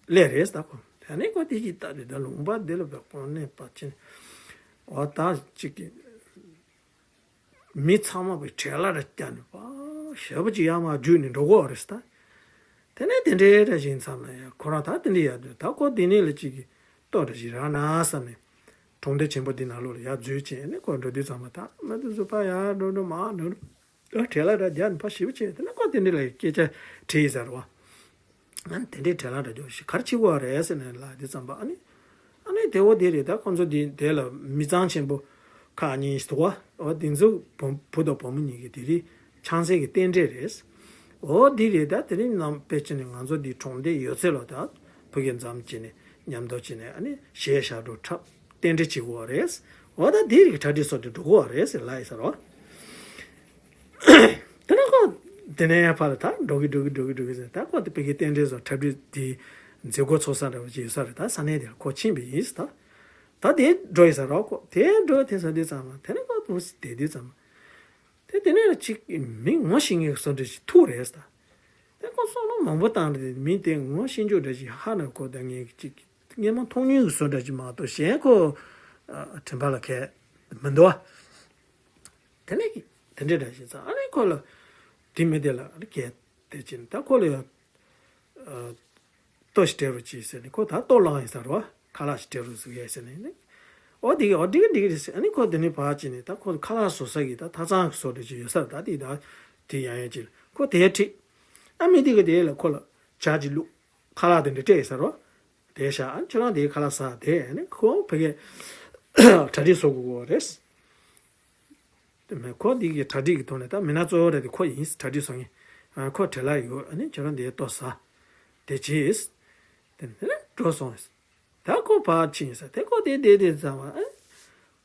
སླེབས་རེད་ད། ཁོ་དེ་ནས་ཁོ་དེ་གཅིག་ལྟ་དུས་ད་ལུང་པ་འདི་ལ་བབས་གོང་ནས་ཕར་ཕྱིན། འོ་ད་གཅིག་གི་མི་ཚང་མ་བའི་བྲེལ་ལ་ར་བསྐྱལ་ནས་པ་ཞེ་པོ་ཅིག་ཡར་མར་རྒྱུགས་ནས་འགྲོ་གི་ཡོད་རེད་ད། དེ་ནས་དེ་འདྲའི་འདྲ་ཞིག་མཚམས་ལ་ཡ་ཁོ་རང་ད་དེ་འདྲ་ཡར་འགྲོ་ད་ཁོ་དེ་ནས་ལ་གཅིག་གི་ལྟོ་འདྲ་ཞིག་རག་ན་བསམ་ནས་གྲོང་སྡེ་ཆེན་པོ་འདི་ནང་ལོགས་ལ་ཡར་འཛུལ་བྱས་ནས་ཁོ་འགྲོ་དུས་ཙམ་པ་ད་མ་དེ་ཚོ་ཕར་ཡར་འགྲོ་འགྲོ་མར་འགྲོ་འགྲོ་ད་བྲེལ་ལ་ར་རྒྱག་ནས་ཕར་ཞེ་པོ་བྱས། དེ་ནས་ཁོ་དེ་འདྲ་ལ་སྐད་ཆ་དྲིས་ཡིན་ས་རེད་བ། ང་དེ་འདྲའི་བྲེལ་ལ་འགྲོ་རྒྱུ་ཞིག་ག་རེ་བྱེད་དགོས་རེད་ཟེར་ནས་ལབ་དུས་ཙམ་པ། ཨ་ནི་ཨ་ནི་དེ་འོ་དེ་རེད། ད་ཁོང་ཚོ་དེ་དེ་ལ་མི་ཚང་ཆེན་པོ་ཁག་གཉིས་ཤིག་འདུག་བ། འོ་དེ་ཚོ་བུ་བུ་དང་བུ་མོ་གཉིས་ཀྱི་དེ་རིང་ཆང་ས་གི་རྟེན་འབྲེལ་རེད། འོ་དེ་རེད། ད་དེ་རིང་ནམ་དཔེ་བྱས་ནས་ང་ཚོ་འདི་གྲོང་སྡེ་ཡོད་ཚད་ལ་ད་ཕ་གི་མཚམས་བྱས་ནས་མཉམ་དུ་བྱས་ནས། ཨ་ནི་གཞས་ཞབས་བྲོ་འཁྲབ་རྟེན་འབྲེལ་བྱེད་དགོས་པ་རེད། འོ་ད་དེ་རིགས་གྲ་སྒྲིག་སོགས་དེ་འགྲོ་དགོས་པ་རེད་ཟེར་ལབ་ཡིན་ས་རེད་བ། དེ་ནས་ཁོ་དེ་ནས་ཡར་ཕར་ལ་ད་འགྲོ་གི་འགྲོ་གི་འགྲོ་གི་འགྲོ་གི་ཟེར། ད་ཁོ་དེ་ཕ་གི་རྟེན་འབྲེལ་སོགས་འཁྲབ་ཁྲིད་དེ་མཛད་སྒོ་ཚོགས་ས་འདྲ་བ་ཅིག་ཡོད་ས་རེད། ད་ས་གནས་དེ་ལ་ཁོ་ཕྱིན་པ་ཡིན་ཟེར། ད་ད་དེ་འགྲོ་ཡིན་ས་རེད་བ། ཁོ་དེ་འགྲོ་དེ་ས་དེ་ཙམ་ལ། དེ་ནས་ཁོ་བུ་དེ་དེ་ཙམ་ལ། དེ་དེ་ནས་ཅིག་མི་ངོ་ཤེས་མཁན་གྱི་བཟོ་འདྲ་ཞིག་ཐུག་རེད་ཟེར། དེ་ཁོ་བསམ་བློ་མང་པོ་བཏང་རེད། མི་དེ་ངོ་ཤེས་རྒྱུ་འདྲ་ཞིག་ཧ་ན། ཁོ་ད་ངས་ཅིག་སྔོན་མ་མཐོང་མྱོང་གི་བཟོ་འདྲ་ཞིག་མ་གཏོགས་གཞན་ཁོ་ཨ་དྲན་པ་ལ་གས་མི་འདུག་བ། དེ་ནས་དེ་འདྲ་འདྲ་ཞིག་ཙང་། ཨ་ནི་ཁོ་ལ་དེ་མི་དེ་ལ་ཨ་ནི་གས་དེ་ཕྱིན། ད་ཁོ་ལ་ཡང་ཨ་ལྟོ་ཞིག་སྤྲད་རོགས་གྱིས་ཟེར་ནས། ཁོ་ད་ལྟོ་བླངས་ཡིན་ས་རེད་བ། ཁ་ལག་ཞིག་སྤྲད་རོགས་ཟེར་གས་ཟེར་ནས་ནི། འོ་དེ་གི་འོ་འགྲིག་གི་འགྲིག་གི་རེད་ཟེར། ཨ་ནི་ཁོ་དེ་ནས་ཕར་ཕྱིན་ནས། ད་ཁོ་ཁ་ལག་བཟོ་ས་གི་ད་ཐབ་ཚང་གི་བཟོ་འདྲ་ཅིག་ཡོད་ས་རེད། ད་དེ་ད་དེ་ཡང་ཡང་ཅིག་ཁོ་དེ་ཁྲིད། ཨ་མི་དེ་གི་དེ་ལ་ཁོ་ལ་ཇ་ཅིག་བླུགས། ཁ་ལག་དེ་འདྲ་སྤྲད་ཡིན་ས་རེད་བ། དེ་བཞག་ཨ་ནི་ཁྱོད་རང་དེའི་ཁ་ལག་ཟ། དེ་ཨ་ནི་ཁོ་ཕ་གིར་གྲ་སྒྲིག་བཟོ་དགོས་རེད། དེ་མིན་ཁོ་འདི་གི་གྲ་སྒྲིག་གི་ཐོག་ནས། ད་མི་སྣ་གཙོ་བོ་རེད་དེ་ཁོ་ཡིན། གྲ་སྒྲིག་བཟོ་མཁན། ཨ་ཁོ་བྲེལ་ལ་ཡོད། ཨ་ནི་ཁྱོད་རང་འདིའི་ལྟོ་ཟ། དེ་བྱས། དེ་ནས་འགྲོ་སོང་། ད་ཁོ་ཕར་ཕྱིན་ས། དེ་ཁོ་དེ་བསྡད་དེ་ཙམ་པ། ཨ་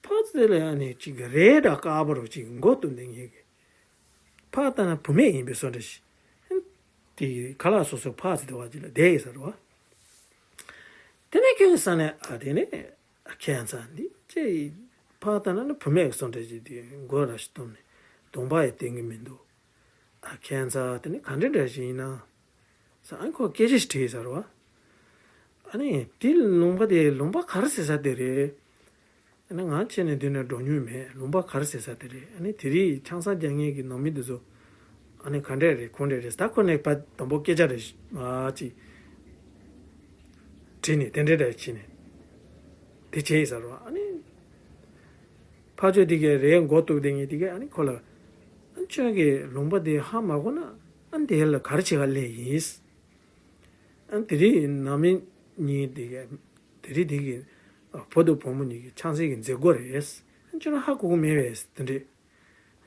ཕར་ཚུར་ལ་ཨ་ནི་ཅིག་རས་འདྲ་དཀར་པོ་རུ་ཅིག་མགོ་གཏུགས་ནས་ངེད་ཀྱི་ཕར་ལྟ་ན་བུད་མེད་ཡིན་པའི་བཟོ་འདྲ་ཞིག་དེ་ཁ་ལག་བཟོ་བཟོ་ཕར་ཚུར་དེ་བ་ཅིག་ལ་བསྡད་ཡིན་ས་རེད་བ། དེ་ནས་ཁྱོད་ཀྱི་ས་ནས་ཨ་དེ་ནས། ཨ་ཁྱད་མཚར། འདི་ཅི་ཕར་ལྟ་ན་ནི་བུད་མེད་ཀྱི་བཟོ་འདྲ་ཞིག་དེ་མགོ་ར་ཞིག་བཏུམས་ནས་གདོང་པ་ཡང་བསྟན་གྱི་མི་འདུག་ཨ་ཁྱད་མཚར། དེ་ནི་ག་འདྲ་འདྲ་ཞིག་ཡིན་ན་ཟེར། ཨ་ཁོ་སྐད་ཆ་ཞིག་དྲིས་ས་རེད་བ། ཨ་ནི་དེ་ལུང་པ་དེ་ལུང་པ་ག་རེ་ཟེར་ས་དེ་རེད། ཨ་ནི་ང་ཁྱེད་ནས་མདུན་ནས་འགྲོ་མྱོང་མེད། ལུང་པ་ག་རེ་ཟེར་ས་དེ་རེད། ཨ་ནི་དེ་རིང་ཆང་ས་རྒྱག་མཁན་གྱི་ནང་མི་འདི་ཚོ་ཨ་ནི་ག་འདྲས་རེད་གང་འདྲས་རེད། ད་ཁོ་ནས་ཕར་དང་པོ་སྐད་ཆ་རེ་མ་ཅིག་དྲིས་ནས་དེ་འདྲས་འདྲ་བྱས་ནས་དེ་བྱས་ཡིན་ས་རེད་བ། ཨ་ནི་ཕར་ཕྱོགས་དེ་གའི་རས་མགོ་གཏུགས་བསྡད་མཁན་དེ་གས་ཨ་ནི་ཁོ་ལ། ཨ་ཁྱོད་ཀྱིས་ལུང་པ་དེ་ཧ་མ་གོ་ན་ཨ་འདི་ལ་ག་རེ་བྱེད་ག་སླེབས་ཡིན། ཨ་དེ་རིང་ནང་མི་གཉིས་དེ་གས་དེ་རིང་དེ་གི་བུ་དང་བུ་མོ་གཉིས་ཀྱི་ཆང་ས་གི་མཛད་སྒོ་རེད། ཨ་ཁྱོད་རང་ཧ་གོ་གི་མེད་པས་དེ་འདྲས།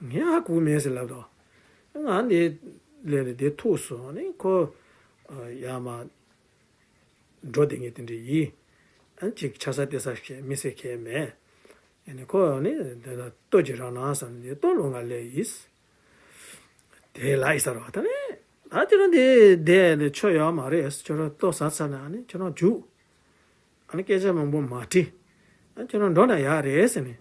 ངས་ཧ་གོ་མེད་ཟེར་ལབ་དོ། ང་འདི་ལས་ནས་འདི་ཐུག་སོང་ནས་ཁོ་ཡར་མར་འགྲོ་བསྡད་མཁན་དེ་འདྲ་ཡིན། ཨ་ཅིག་ཆ་ས་དེ་ས་ཁྱད་མི་སེ་ཁྱད་མེད། ཨ་ནི་ཁོ་ནི་དེ་ལ་ལྟོ་ཅིག་རག་ན་བསམ་ནས་ལྟོ་ལོང་ག་སླེབས་ཡིན། དེ་ལ་ཡིན་ས་རེད་བ། ད་ནི་ད་དེ་རིང་འདི་བསྡད་ནས་ཆོ་ཡོད་མ་རེད། ཁྱོད་རང་ལྟོ་ཟ་ཚར་ན་ཨ་ནི་ཁྱོད་རང་རྒྱུགས། ཨ་ནི་སྐད་ཆ་མང་པོ་མ་དྲིས། ཨ་ཁྱོད་རང་འགྲོ་ན་ཡག་རེད་ཟེར་ནས།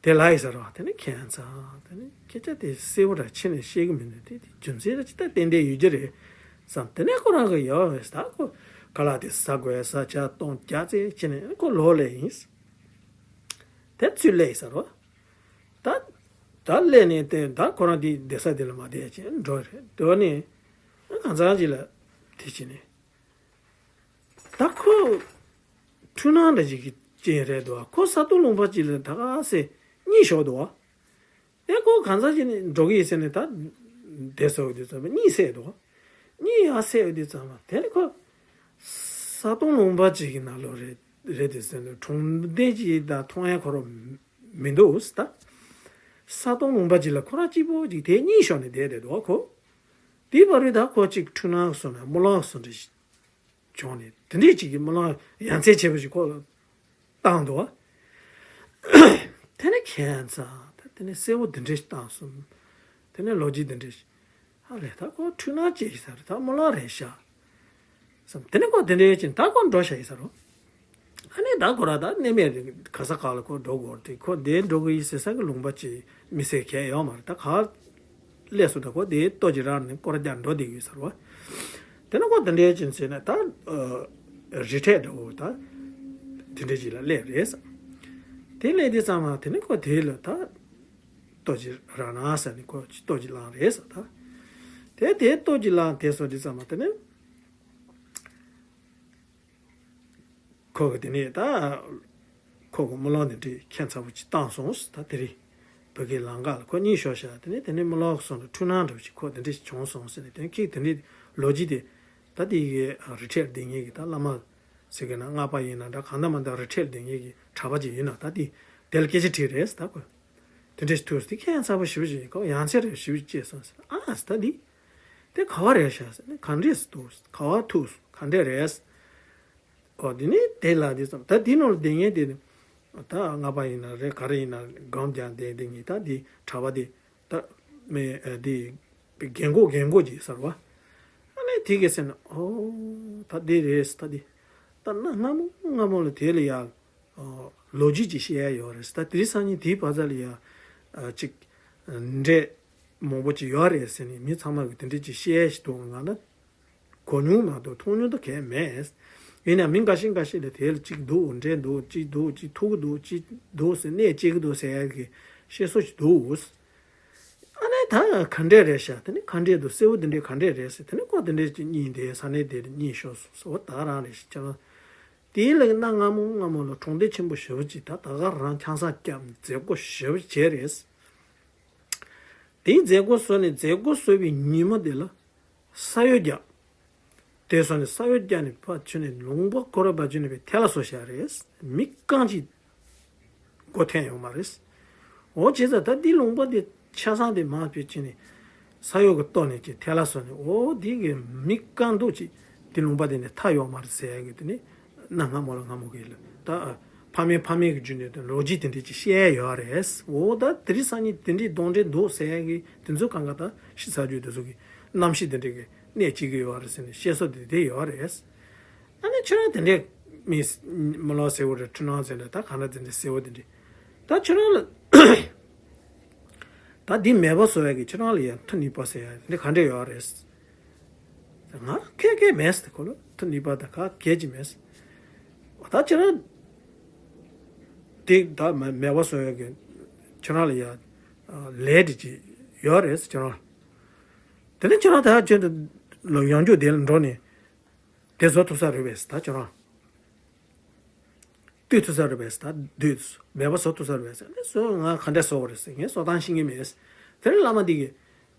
དེ་ལ་ཡིན་ས་རེད་བ། དེ་ནི་ཁྱད་མཚར། དེ་ནི་སྐད་ཆ་དེ་གསལ་པོ་ར་ཁྱེད་ནས་བཤད་གི་མི་འདུག་དེ་དེ་རྒྱུ་མཚན་ར་ཅི་ལྟར་ཏན་ཏན་ཡོད་རྒྱུ་རེད་བསམ། དེ་ནས་ཁོ་རང་གི་ཡོད་ད་ཁོ་ཁ་ལག་དེ་ཟ་དགོས་ས་ཆ་གཏོང་རྒྱག་ཚེ་ཁྱེད་ནས་ཁོ་ལོག་སླེབས་ཡིན། དེ་ཚུར་སླེབས་ཡིན་ས་རེད་བ། ད་ད་སླེབས་ནས་དེ་ད་ཁོ་རང་དེ་བསྡད་ས་དེ་ལ་མ་བསྡད་ཅེས་འགྲོ་རེད། འགྲོ་ནས་གང་ཚང་ཅིག་ལ་དེ་བྱས་ནས། ད་ཁོ་འཁྲུལ་སྣང་འདྲ་ཞིག་གི་རྐྱེན་རེད་འདུག་ཁོ་ས་སྟོང་ལུང་པ་ཅིག་ལ་ད་ག་སེ་གཉིད་ཤོར་འདུག་ཨེ་ཁོ་གང་ཟག་ཅིག་ནས་འགྲོ་གི་ཡིན་ཟེར་ནས་ད་བསྡད་སོང་དུས་ཙམ་པ་གཉིད་སད་འདུག་གཉིད་ཡང་སད་དུས་ཙམ་པ་དེ་ནི་ཁོ་ས་སྟོང་ལུང་པ་ཅིག་གི་ནང་ལོགས་རེད་རེད་དེ་ཟེར་ནས་གྲོང་སྡེ་ཅིག་ད་མཐོང་ཡ་ཁོ་རང་མི་འདུག་ད་ས་སྟོང་ལུང་པ་ཅིག་ལ་ཁོ་རང་གཅིག་པོ་ཅིག་དེ་གཉིད་ཤོར་ནས་བསྡད་བསྡད་འདུག་ཁོ། དེའི་བར་དུ་ད་ཁོ་གཅིག་འཁྲུལ་སྣང་སོང་ནས་རྨི་ལམ་སོང་འདྲ་ཞིག་བྱུང་ནས་དེ་འདྲས་ཅིག་གི་རྨི་ལམ་ཡ་མཚན་ཆེ་བོ་ཞིག་ཁོ་ལ་བཏང་འདུག་དེ་ནས་ཁྱད་མཚར། ད་དེ་ནས་གསལ་བོ་དེ་འདྲས་ཞིག་བཏང་སོང་། དེ་ནས་ལོ་རྒྱུས་དེ་འདྲས་ཞིག་ཧ་ལས་ད་ཁོ་འཁྲུལ་སྣང་སྐྱེས་ཡིན་ས་རེད། ད་རྨི་ལམ་རེད་ཤག་བསམ། དེ་ནས་ཁོ་དེ་འདྲས་ཕྱིན་ད་ཁོ་འགྲོ་ཤག་ཡིན་ས་རེད། ཨ་ནི་ད་ཁོ་རང་ད་གནས་མེད་ག་ས་ག་ལ་ཁོ་འགྲོ་དགོས་རེད། ཁོ་དེ་འགྲོ་གི་ཡིན་ཟེར་ས་གི་ལུང་པ་ཅིག་མི་ཟེར་མཁན་ཡོད་མ་རེད། ད་ག་སླེབས་སོང་ད་ཁོ་དེ་ལྟོ་ཅིག་རག་ནས་སྐོར་རྒྱག་འགྲོ་བསྡད་ཡོད་ས་རེད། དེ་ནས་ཁོ་དེ་འདྲས་ཕྱིན་ཟེར་ནས་ད་རི་ཁྲོད་འདྲ་བོ་ད་དེ་འདྲས་ཅིག་ལ་སླེབས་རེད་ཟེར། དེ་སླེབས་དུས་ཙམ་པ་དེ་ནས་ཁོ་དེ་ལ་ད་ལྟོ་ཅིག་རག་ན་ཟེར་ནས་ཁོ་ལྟོ་ཅིག་བླངས་རེད་ཟེར། ད་དེ་དེ་ལྟོ་ཅིག་བླངས་དེ་སོང་དུས་ཙམ་པ་དེ་ནས་ཁོ་གི་དེ་ནས་ད་ཁོ་གི་རྨི་ལམ་དེ་འདྲའི་ཁྱད་མཚར་པོ་ཅིག་བཏང་སོང་ཟེར། ད་དེ་རིང་བོད་ཀྱི་ལམ་ཁ་ལ་ཁོ་གཉིད་ཤོར་ཤག་དེ་ནས་དེ་ནས་རྨི་ལམ་སོང་ལ་འཁྲུལ་སྣང་འདྲ་བོ་ཅིག་ཁོ་དེ་འདྲ་ཞིག་བྱུང་སོང་ཟེར་ནས་དེ་ནས་ཁྱེད་དེ་འདྲའི་ལོ་རྒྱུས་དེ་ ད་དེ་གི་རི་ཁྲོད་བསྡད་མཁན་གྱི་ད་བླ་མ་ཟེར་གི་ན་སྔགས་པ་ཡིན་ན་འདྲ། གང་ལྟར་མ་ད་རི་ཁྲོད་བསྡད་མཁན་གྱི་གྲྭ་པ་ཅིག་ཡིན་ན། ད་དེ་དེ་ལ་སྐད་ཆ་དྲིས་རེད་ད་ཁོས། དེ་འདྲས་ཐུག་དེ་ཁྱད་མཚར་པོ་ཞེ་པོ་ཅིག་ཁོ་ཡང་རྩེ་རེ་ཞེ་པོ་ཅིག་སྐྱེས་སོང་ཟེར། ཨ་ད་དེ་དེ་ག་བ་རེད་ཤག་ཟེར་ནས། ག་འདྲས་སུ་འདུག་ག་བ་ཐུག་ག་འདྲས་རེད། ཨོ་དེ་ནས་དེ་ལ་དེ་ཙམ་ད་དེ་ནང་ལ་བསྡད་མཁན་དེ་ནི་ད་སྔགས་པ་ཡིན་ན་རེད། ག་རེ་ཡིན་ན་སྒོམ་རྒྱག་བསྡད་བསྡད་མཁན་ད་དེ་གྲྭ་པ་དེ། ད་མི་ཨ་དེ་རྒན་གོག་རྒན་གོག་ཅིག་ཟེར་བ། ཨ་ནི་དེ་གས་ཟེར་ན། ཨོ་ད་དེ་རེད་ད་དེ། ད་གནའ་སྔ་མོ་སྔ་མོ་ལ་དེ་ལ་ཡ་ཨ་ལོ་རྒྱུས་ཅིག་བཤད་ཡ་ཡོད་རེད། ད་དེ་རིང་སང་ཉིན་དེའི་བར་མཚམས་ལ་ཡ་ཨ་ཅིག་འདྲེ་མང་པོ་ཅིག་ཡོད་རེད་ཟེར་ནས་མི་ཚང་མ་གི་དེ་འདྲས་ཅིག་བཤད་ཡ་ཞིག་འདུག་ང་ད་གོ་མྱོང་མ་གཏོགས་མཐོང་མྱོང་ད་གས་མེད། ཡིན་ན་མི་འགའ་ཤས་འགའ་ཤས་ལ་དེ་ལ་གཅིག་འདུག་འདྲེ་འདུག་གཅིག་འདུག་གཅིག་ཐུག་གི་འདུག་གཅིག་འདུག་ཟེར་གནས་སྐྱེལ་གི་འདུག་ཟེར་ཡ་གི་བཤད་སྲོལ་ཞིག་འདུག་ཨ་ནི་ད་ག་འདྲས་རེད་ཤག་དེ་ནི་ག་འདྲས་འདུག་གསལ་བོ་དེ་འདྲས་ག་འདྲས་རེད་ཟེར། དེ་ནི་ཁོ་དེ་འདྲས་ཅིག་གཉིད་དེ་ས་གནས་དེ་ལ་གཉིད་ཤོར་སོང་ཟེར་བ་ད་ག་རང་རེད་ཤག་ཁྱེད་རང་། དེའི་ལ་གནའ་སྔ་མོ་སྔ་མོ་ལ་གྲོང་སྡེ་ཆེན་པོ་ཞེ་པོ་ཅིག་ད་ད་ག་རང་ཆང་ས་བརྒྱབ་མཛད་སྒོ་ཞེ་པོ་བྱས་རེད། དེའི་མཛད་སྒོ་བཟོས་ནས་མཛད་སྒོ་བཟོས་པའི་ཉིན་མོ་དེ་ལ་ས་གཡོ་བརྒྱབ། དེ་སོང་ནས་ས་གཡོ་བརྒྱབ་ནས་ཕར་ཕྱིན་ནས་ལུང་པ་ཁོ་ར་ཕར་ཕྱིན་ནས་པའི་ཐལ་བ་བཟོ་བཞག་རེད། མི་རྐང་གཅིག་སྒོ་འཐེན་ཡོང་མ་རེད། འོ་བྱས་ཙང་ད་འདི་ལུང་པ་འདི་ཆ་ཚང་དེ་མར་ཕྱིན་ནས་ས་གཡོ་གི་ལྟོ་ནས་ཀྱི་ཐལ་བ་བཟོས་ནས། འོ་འདི་གི་མི་རྐང་འདུག་ཅིག་འདི་ལུང་པ་འདི་ནས་ཐར་ཡོང་མ་རེད་ཟེར་ཡ་གི་དེ་ནི་གནའ་སྔ་མོ་ལ་སྔ་མོ་གི་ལ་ད་ཕ་མེས་ཕ་མེས་ཀྱི་རྒྱུད་ནས་དེ་ལོ་རྒྱུས་དེ་འདྲས་ཅིག་བཤད་ཡ་ཡོད་རེད། འོ་ད་དེ་རིང་སང་ཉིན་དེ་འདྲས་གདོན་འདྲེ་འདུག་ཟེར་ཡ་གི་དེ་ཚོ་གང་ག་ད་ཤི་ཚར་རྒྱུ་དེ་ཚོ་གི་རྣམ་ཤེས་དེ་འདྲས་གི་གནས་སྐྱེལ་གི་ཡོད་རེད་ཟེར་ནས་བཤད་སྲོལ་དེ་དེ་ཡོད་རེད། ཨ་ནི་ཁྱེད་རང་དེ་འདྲས་མི་མི་ལོ་ཟེར་བ་རེད། འཁྲུལ་སྣང་ཟེར་ན་ད་གང་འདྲ་དེ་འདྲས་ཟེར་བ་དེ་འདྲས། ད་ཁྱེད་རང་ལ་ད་འདི་མེད་པ་བཟོ་ཡ་གི་ཁྱེད་རང་ལ་ཡ་མཐུ་ནུས་པ་ཟེར་ཡ་དེ་འདྲས་ག་འདྲས་ཡོད་རེད། ང་ཁེ་ཁེ་མེད་ཟེར། ཁོ་ལ་མཐུ་ནུས་པ་ད་ག་གལ་ཅི་མེད་ཟེར། ད་ཁྱེད་རང་དེ་ད་མེད་མེད་པ་བཟོ་ཡ་གི་ཁྱེད་རང་ལ་ཡ་ལས་དེ་ཅི་ཡོད་རེད་ཟེར་ཁྱེད་རང་། དེ་ནས་ཁྱེད་རང་ད་ཁྱེད་ལ་ཡང་རྒྱུ་དེ་ལ་འགྲོ་ནས་དེ་བཟོ་ཐུབ་ས་རེད་པས་ད་ཁྱེད་རང་། ལྟོས་ཐུབ་ས་རེད་པས་ད་ལྟོས། མེད་པ་བཟོ་ཐུབ་ས་རེད་པས་ཟེར་ནས་བཟོ། ང་ག་འདྲ་བཟོ་བ་རེད་ཟེར། ངས་བཟོ་སྟངས་ཤེས་ཀྱི་མེད་ཟེར། དེ་ནས་བླ་མ་འདི་གི་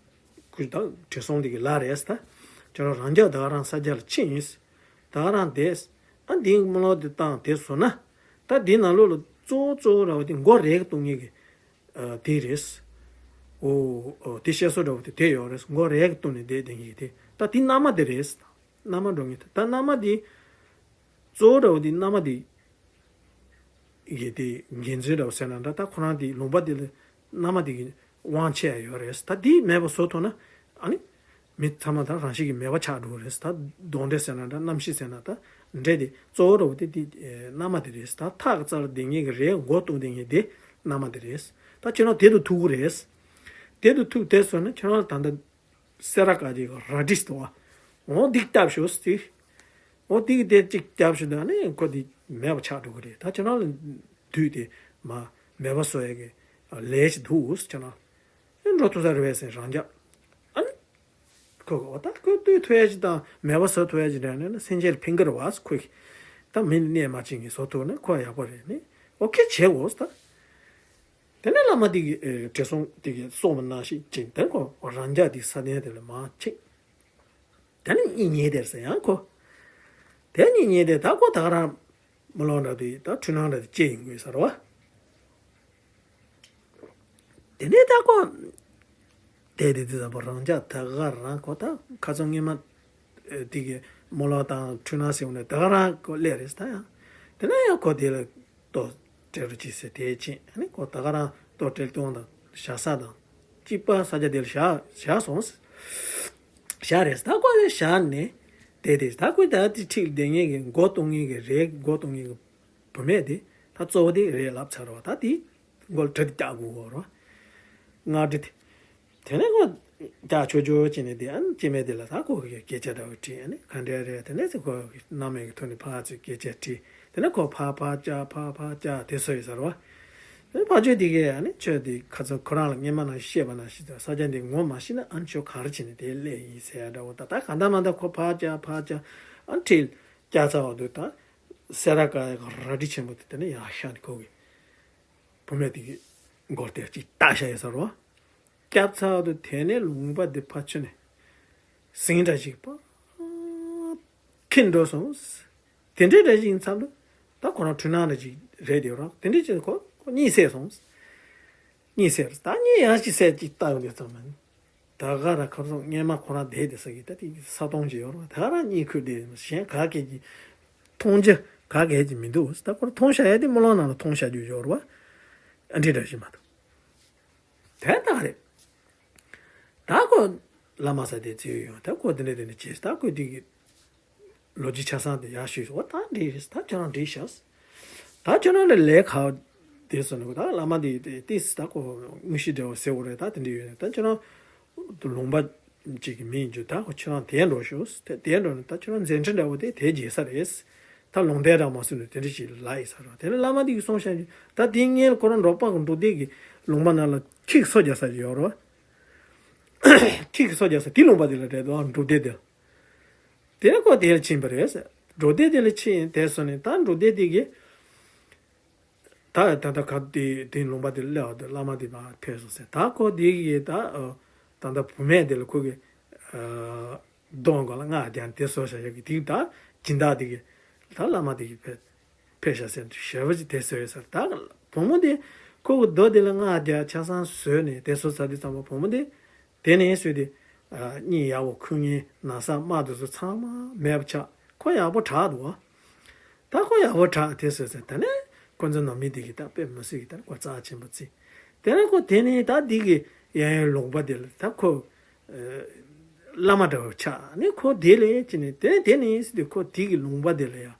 ཁོས་ད་བགྲེས་སོང་འདི་གི་ལ་རེད་ད། ཁྱེད་རང་རང་རྒྱ་ད་ག་རང་ས་རྒྱ་ལ་ཕྱིན་ཡིན་ཟེར། ད་ག་རང་བསྡད་ཟེར། ཨ་འདིའི་རྨི་ལམ་འདི་བཏང་དེ་བཟོ་ན། ད་འདི་ནང་ལོགས་ལ་གཙོ་བོ་གཙོ་བོ་ར་བ་དེ་མགོ་རས་ཀྱི་གཏོང་མཁན་གྱི་ཨ་དེ་རེད་ཟེར། འོ་འོ་དེ་བཤད་སྲོལ་འདྲ་བོ་དེ་དེ་ཡོད་རེད་ཟེར། མགོ་རས་ཀྱི་གཏོང་ནས་བསྡད་བསྡད་མཁན་གྱི་དེ། ད་དེ་མནའ་མ་དེ་རེད་ཟེར། མནའ་མ་འགྲོ་མཁན་དེ། ད་མནའ་མ་དེ་གཙོ་བོ་འདྲ་བོ་དེ་མནའ་མ་དེ་གི་དེ་འགན་འཛིན་འདྲ་བོ་ཟེར་ན་འདྲ། ད་ཁོ་རང་དེ་ལུང་པ་དེ་ལ་མནའ་མ་དེ་གི་དབང་ཆ་ཡོད་རེད། ད་དེ་མེད་པ་བཟོ་ཐུབ་ན་ཨ་ནི་མི་ཚང་མ་ད་རང་བཞིན་གྱིས་མེད་པ་ཆགས་འགྲོ་གི་རེད། ད་གདོན་འདྲེ་ཟེར་ན་འདྲ། རྣམ་ཤེས་ཟེར་ན་ད་འདྲེ་དེ་གཙོ་བོ་འདྲ་བོ་དེ་དེ་མནའ་མ་དེ་རེད། ད་ཐག་གི་རྩ་ལ་བསྡད་མཁན་གྱི་རས་མགོ་གཏོང་བསྡད་མཁན་དེ་མནའ་མ་དེ་རེད། ད་ཁྱེད་རང་དེ་དུ་ཐུག་གི་རེད། དེ་དུ་ཐུག་དེ་སོང་ན་ཁྱེད་རང་ལ་ད་ལྟ་སེ་ར་དཀར་རྗེ་གི་རལ་གྲི་ཟེར་བ། འོ་འདི་སྐྱབས་ཞུ་ཟེར། འོ་འདི་གི་དེ་གཅིག་སྐྱབས་ཞུ་ད་ནི་ཁོ་འདི་མེད་པ་ཆགས་འགྲོ་གི་རེད། ད་ཁྱེད་རང་ལ་དུས་དེ་མ་མེད་པ་བཟོ་ཡ་གི་ལས་ཞིག་འདུག་ཟེར། ཁྱེད་རང་ཨེ་འགྲོ་ཐུབ་ས་རེད་པས་ཟེར་རང་རྒྱ། ཨ་ནི་ཁོ་གི་འོ་ད་ཁོ་ལྟོས་ཐུབ་ཡ་ཞིག་དང་མེད་པ་བཟོ་ཐུབ་ཡ་ཞིག་རེད་ན་ན་སེམས་ཅན་ལ་ཕན་གི་རེད་བ་ཟེར། ཁོ་གི་ད་མི་ལ་གནོད་མ་བྱེད་མཁན་བཟོ་ཐུབ་ན་ཁོ་ཡག་པོ་རེད། ནི་ཨོ་ཁེ་བྱེད་འོ་ཟེར་ད། དེ་ནས་བླ་མ་དེ་གིས་ཨེ་བགྲེས་སོང་དེ་གིས་གསུངས་པ་ནང་བཞིན་བྱས། དེ་ཁོ་རང་རྒྱ་དེ་ས་གནས་དེ་ལ་མར་ཕྱིན། དེ་ནས་གཉིད་ཉལ་དེར་ཟེར་ཡང་ཁོ། དེ་གཉིད་ཉལ་དེ་ད་ཁོ་ད་ག་རང་རྨི་ལམ་འདྲ་དེ་ད་འཁྲུལ་སྣང་འདྲ་དེ་སྐྱེ་ཡོང་གི་ཡོད་ས་རེད་བ། དེ་ནས་ད་ཁོ་དེ་དེ་དེ་ཙམ་པོ་རང་རྒྱ་ད་ག་རང་ཁོ་ད་ཁ་སང་སྔོན་མ་ཨེ་དེ་གི་རྨི་ལམ་དང་འཁྲུལ་སྣང་ཟེར་བ་ནས་ད་ག་རང་ཁོ་སླེབས་རེད་ད། ཡང་དེ་ནས་ཡང་ཁོ་དེ་ལ་ལྟོ་སྤྲད་རོགས་གྱིས་ཟེར་དེ་ཕྱིན། ཨ་ནི་ཁོ་ད་ག་རང་ལྟོ་སྤྲད་སྟངས་དང་བཞག་ས་དང་གཅིག་པ་ས་ཆ་དེ་ལ་བཞག་བཞག་སོང་། བཞག་རེད། ད་ཁོ་དེ་བཞག་ནས་དེ་དེ་ད་ཁོ་ད་དེ་འཁྲིས་བསྡད་མཁན་གྱི་མགོ་གཏོང་མཁན་གྱི་རས་མགོ་གཏོང་མཁན་གྱི་བུད་མེད་དེ་ད་གཙོ་བོ་དེ་རས་ལབ་ཚར་བ། ད་དེ་མགོ་ལ་གྲི་དེ་བཀྱག་དགོས་གོ་རོ། སྔགས་གྲི་དེ། དེ་ནས་ཁོ་རྒྱག་ཆོག་ཆོག་བྱས་ནས་དེ་ཨ་ནི་སྐྱེ་དམན་དེ་ལ་ད་ཁོ་གི་སྐད་ཆ་འདྲ་བོ་དྲིས། ཨ་ནི་ག་འདྲ་རེད། དེ་ནས་ཁོ་གི་རྣམ་སྨིན་གྱི་ཐོག་ནས་ཕར་ཚུར་སྐད་ཆ་དྲིས། དེ་ནས་ཁོ་ཕར་ཕར་བཅར་ཕར་ཕར་བཅར་དེ་བཟོ་ཡོད་ས་རེད་བ། དེ་ནས་ཕར་ཕྱོགས་དེ་གས་ཨ་ནི་ཁྱོད་དེ་ཁ་སང་ཁོ་རང་ལ་སྔོན་མ་ནང་བཤད་པ་ནང་བཞིན་དུ་ས་ཆ་འདི་ངོ་མ་ཤེས་ན་ཨ་ནི་ཁྱོད་ག་རེ་བྱས་ནས་དེ་སླེབས་ཡིན་ཟེར་ཡ་འདྲ་བོ། ད་ད་ག་འདྲ་མ་འདྲ་ཁོ་ཕར་བཅར་ཕར་བཅར་ཨ་ནི་ཁྲིད་བཅར་ཚར་བ་དུས་ད་སེ་ར་དཀར་ཡག་རལ་གྲི་ཆེན་པོ་དེ་དེ་ནས་ཡར་བཞག་ནས་ཁོ་གི་བུད་མེད་དེ་གི་མགོ་དེ་གཅིག་བཏགས་བཞག་ཡོད་ས་རེད་བ། བསྐྱབས་ཚར་དུས་དེ་ནས་ལུང་པ་འདི་ཕར་ཕྱིན་ནས་ཟིང་འདྲ་ཞིག་པ། ཁེངས་འགྲོ་སོང་། དེ་འདྲའི་འདྲ་ཞིག་ཡིན་ཙང་དུ། ད་ཁོ་རང་འཁྲུལ་སྣང་འདྲ་ཞིག་རེད་དེ་རང་དེ་འདྲའི་ཅིག་ཁོ་ཁོ་གཉིད་སད་སོང་། གཉིད་སད་ད་གཉིད་ཡང་ཞིག་སད་ཅིག་ལྟ་ཡོང་དུས་ཙམ་མིན། ད་ག་ར་ཁ་སང་སྔན་མ་ཁོ་རང་བསྡད་དེ་ས་གི་ད་དེ་ས་སྟོང་ཅིག་ཡོད་རེད་བ། ད་ག་རང་གཉིད་ཁུག་བསྡད་གཞན་ག་གས་ཀྱི་མཐོང་རྒྱུ་ག་གས་ཀྱི་མི་འདུག་ད་ཁོ་རང་མཐོང་ཤ་ཡ་དེ་སྨོན་ལམ་ནང་ལ་མཐོང་ཤ་རྒྱུ་ཡོད་རེད་བ། ཨ་འདྲི་འདྲ་ཞིག་མ་གཏོགས། དེ་ལྟ་རེད། ད་ཁོ་བླ་མ་ས་དེ་བརྩིས་ཡོང་ད་ཁོ་དེ་འདྲ་དེ་འདྲ་བྱས་ད་ཁོ་དེ་གི་ལོ་རྒྱུས་ཆ་ཚང་དེ་ཡར་ཞུས་སོང་ད་འདྲི་རེད་ད་ཁྱོད་རང་འདྲི་ཤག་ད་ཁྱོད་རང་ལ་ལས་ཁག་དེ་སོང་ནས་ད་བླ་མ་དེ་དེ་ཏིས་ད་ཁོ་དངོས་གཞི་འབྲེལ་བ་ཟེར་བ་རེད་ད་དེ་འདྲ་ཡོད་ནས་ད་ཁྱོད་རང་ལུང་པ་གཅིག་གི་མི་ཡིན་རྒྱུ་ད་ཁོ་ཁྱོད་རང་དེ་འགྲོ་ཤོག་དེ་དེ་འགྲོ་ནས་ད་ཁྱོད་རང་མཛད་འཕྲིན་འདྲ་བོ་དེ་དེ་རྒྱས་ས་རེད། ད་ལུང་བསྟན་རང་མ་སོང་ནས་དེ་འདྲ་ཞིག་ལ་ཡི་ས་ར་དེ་ནས་བླ་མ་དེ་གི་གསུང་བཤད་ད་དེ་སྔོན་ཁོ་རང་འབྲོག་པ་གི་འབྲོག་སྡེ་གི་ལུང་པ་ནང་ལ་ཁྱི་གི་སོ་རྒྱག་ས་ཅིག་ཡོད་རེད་བ། ཁྱི་གི་སོ་རྒྱག་ས་དེ་ལུང་པ་དེ་ལ་རེད་དོ་འབྲོག་སྡེ་དེ་ལ། དེ་ནས་ཁོ་དེ་ལ་ཕྱིན་པ་རེད་ཟེར། འབྲོག་སྡེ་དེ་ལ་ཕྱིན་དེ་སོང་ནས་ད་འབྲོག་སྡེ་དེ་གི་ད་ད་ད་ག་དེ་དེ་ལུང་པ་དེ་ལ་སླེབས་པ་དེ་བླ་མ་དེ་མར་ཕེབས་སོང་ཟེར་ད་ཁོ་དེ་གི་ད་ད་ད་བུད་མེད་དེ་ལ་ཁོ་གི་གདོང་ག་ལ་སྔགས་བརྒྱབ་དེ་སོ་བྱ་ཡག་གི་དེ་ད་སྦྱིན་བདག་དེ་གི་ད་བླ་མ་དེ་གི་ཕེབས་ཕེབས་ཤག་ཟེར་དུས་ཞེ་པོ་ཅིག་དེ་ཟེར་ཡོད་ཟེར་ད་བུ་མོ་དེ་ཁོ་གི་རྡོ་དེ་ལ་སྔགས་བརྒྱབ་ཆ་ཚང་བཟོས་ནས་དེ་སོ་ཟ་དུས་ཙམ་པ་བུ་མོ་དེ་དེ་ནས་བཟོས་ཏེ་གཉིད་ཡག་པོ་ཁུག་མཁན་ན་ཚ་དམར་དེ་ཚོ་ཚང་མ་མེད་པ་ཆགས་ཁོ་ཡག་པོ་དྲག་འདུག་བ། ད་ཁོ་ཡག་པོ་དྲག་དེ་ཟེར་ཟེར་ད་ནས་ཁོ་ཚོ་ནང་མི་དེ་གི་ད་དཔེ་མི་སྲིད་གི་ད་ཁོ་རྩ་ཆེན་པོ་བརྩི། དེ་ནས་ཁོ་དེ་ནས་ད་འདི་གི་ཡང་ཡང་ལུང་པ་དེ་ལ་ད་ཁོ་བླ་མ་འདྲ་བོ་ཆགས་ནས་ཁོ་དེ་ལས་ཅི་ནས་དེ་ནས་དེ་ནས་ཟེར་དུས་ཁོ་དེ་གི་ལུང་པ་དེ་ལ་ཡང་།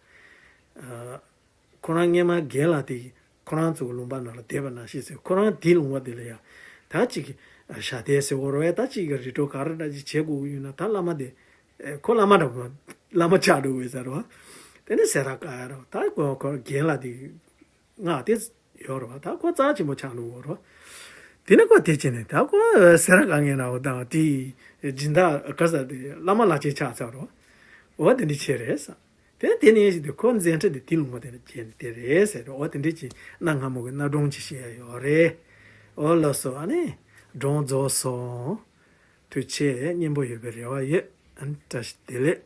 ཁོ་རང་སྔན་མ་རྒན་ལགས་དེ་ཁོ་རང་ཚོའི་ལུང་པ་ནང་ལ་བསྡད་པ་ནང་བཞིན་ཟེར་ཁོ་རང་དེའི་ལུང་པ་དེ་ལ་ཡང་ད་ཅིག་ཞབས་བརྟན་ཟེར་བ་རེད་ད་ཅིག་གི་རི་ཁྲོད་ག་རེ་འདྲ་ཅིག་བྱེད་དགོས་ཀྱི་ཡོད་ན་ད་བླ་མ་དེ་ཁོ་བླ་མ་འདྲ་པོ་བླ་མ་ཆགས་འགྲོ་བས་ཟེར་བ། དེ་ནས་སེ་ར་ཀ་ཡ་རོ་ད་ཁོ་ཁོ་རྒན་ལགས་དེ་སྔགས་དེ་ཡོད་རེད་བ་ད་ཁོ་རྩ་ཆེན་པོ་ཆགས་འགྲོ་བ་རེད། དེ་ནས་ཁོ་དེ་བྱས་ནས་ད་ཁོ་སེ་ར་ཀ་ངའི་ནང་བ་དང་དེ་སྦྱིན་བདག་ག་ས་དེ་བླ་མ་ལག་ཁྱེར་ཆགས་ཚར་རོ། འོ་དེ་འདྲ་བྱས་རེད་ས། དེ་དེ་ནས་ཞིག་དུས་ཁོ་མཛད་འཕྲིན་དེ་དེ་ལུང་པ་དེ་ལ་སྐྱེས་ནས་དེ་རེད་ཟེར་འོ་དེ་འདྲ་ཅིག་གནའ་སྔ་མོ་གི་གནའ་སྒྲུང་ཅིག་བཤད་ཡོད་རེད། འོ་ལགས་སོ་ཨ་ནི་སྒྲུང་རྫོགས་སོང་། ཐུགས་རྗེ་ཆེ་སྙན་པོ་ཡོད་པའི་རེ་བ་ཡོད། ཨ་ནི་བཀྲ་ཤིས་བདེ་ལེགས།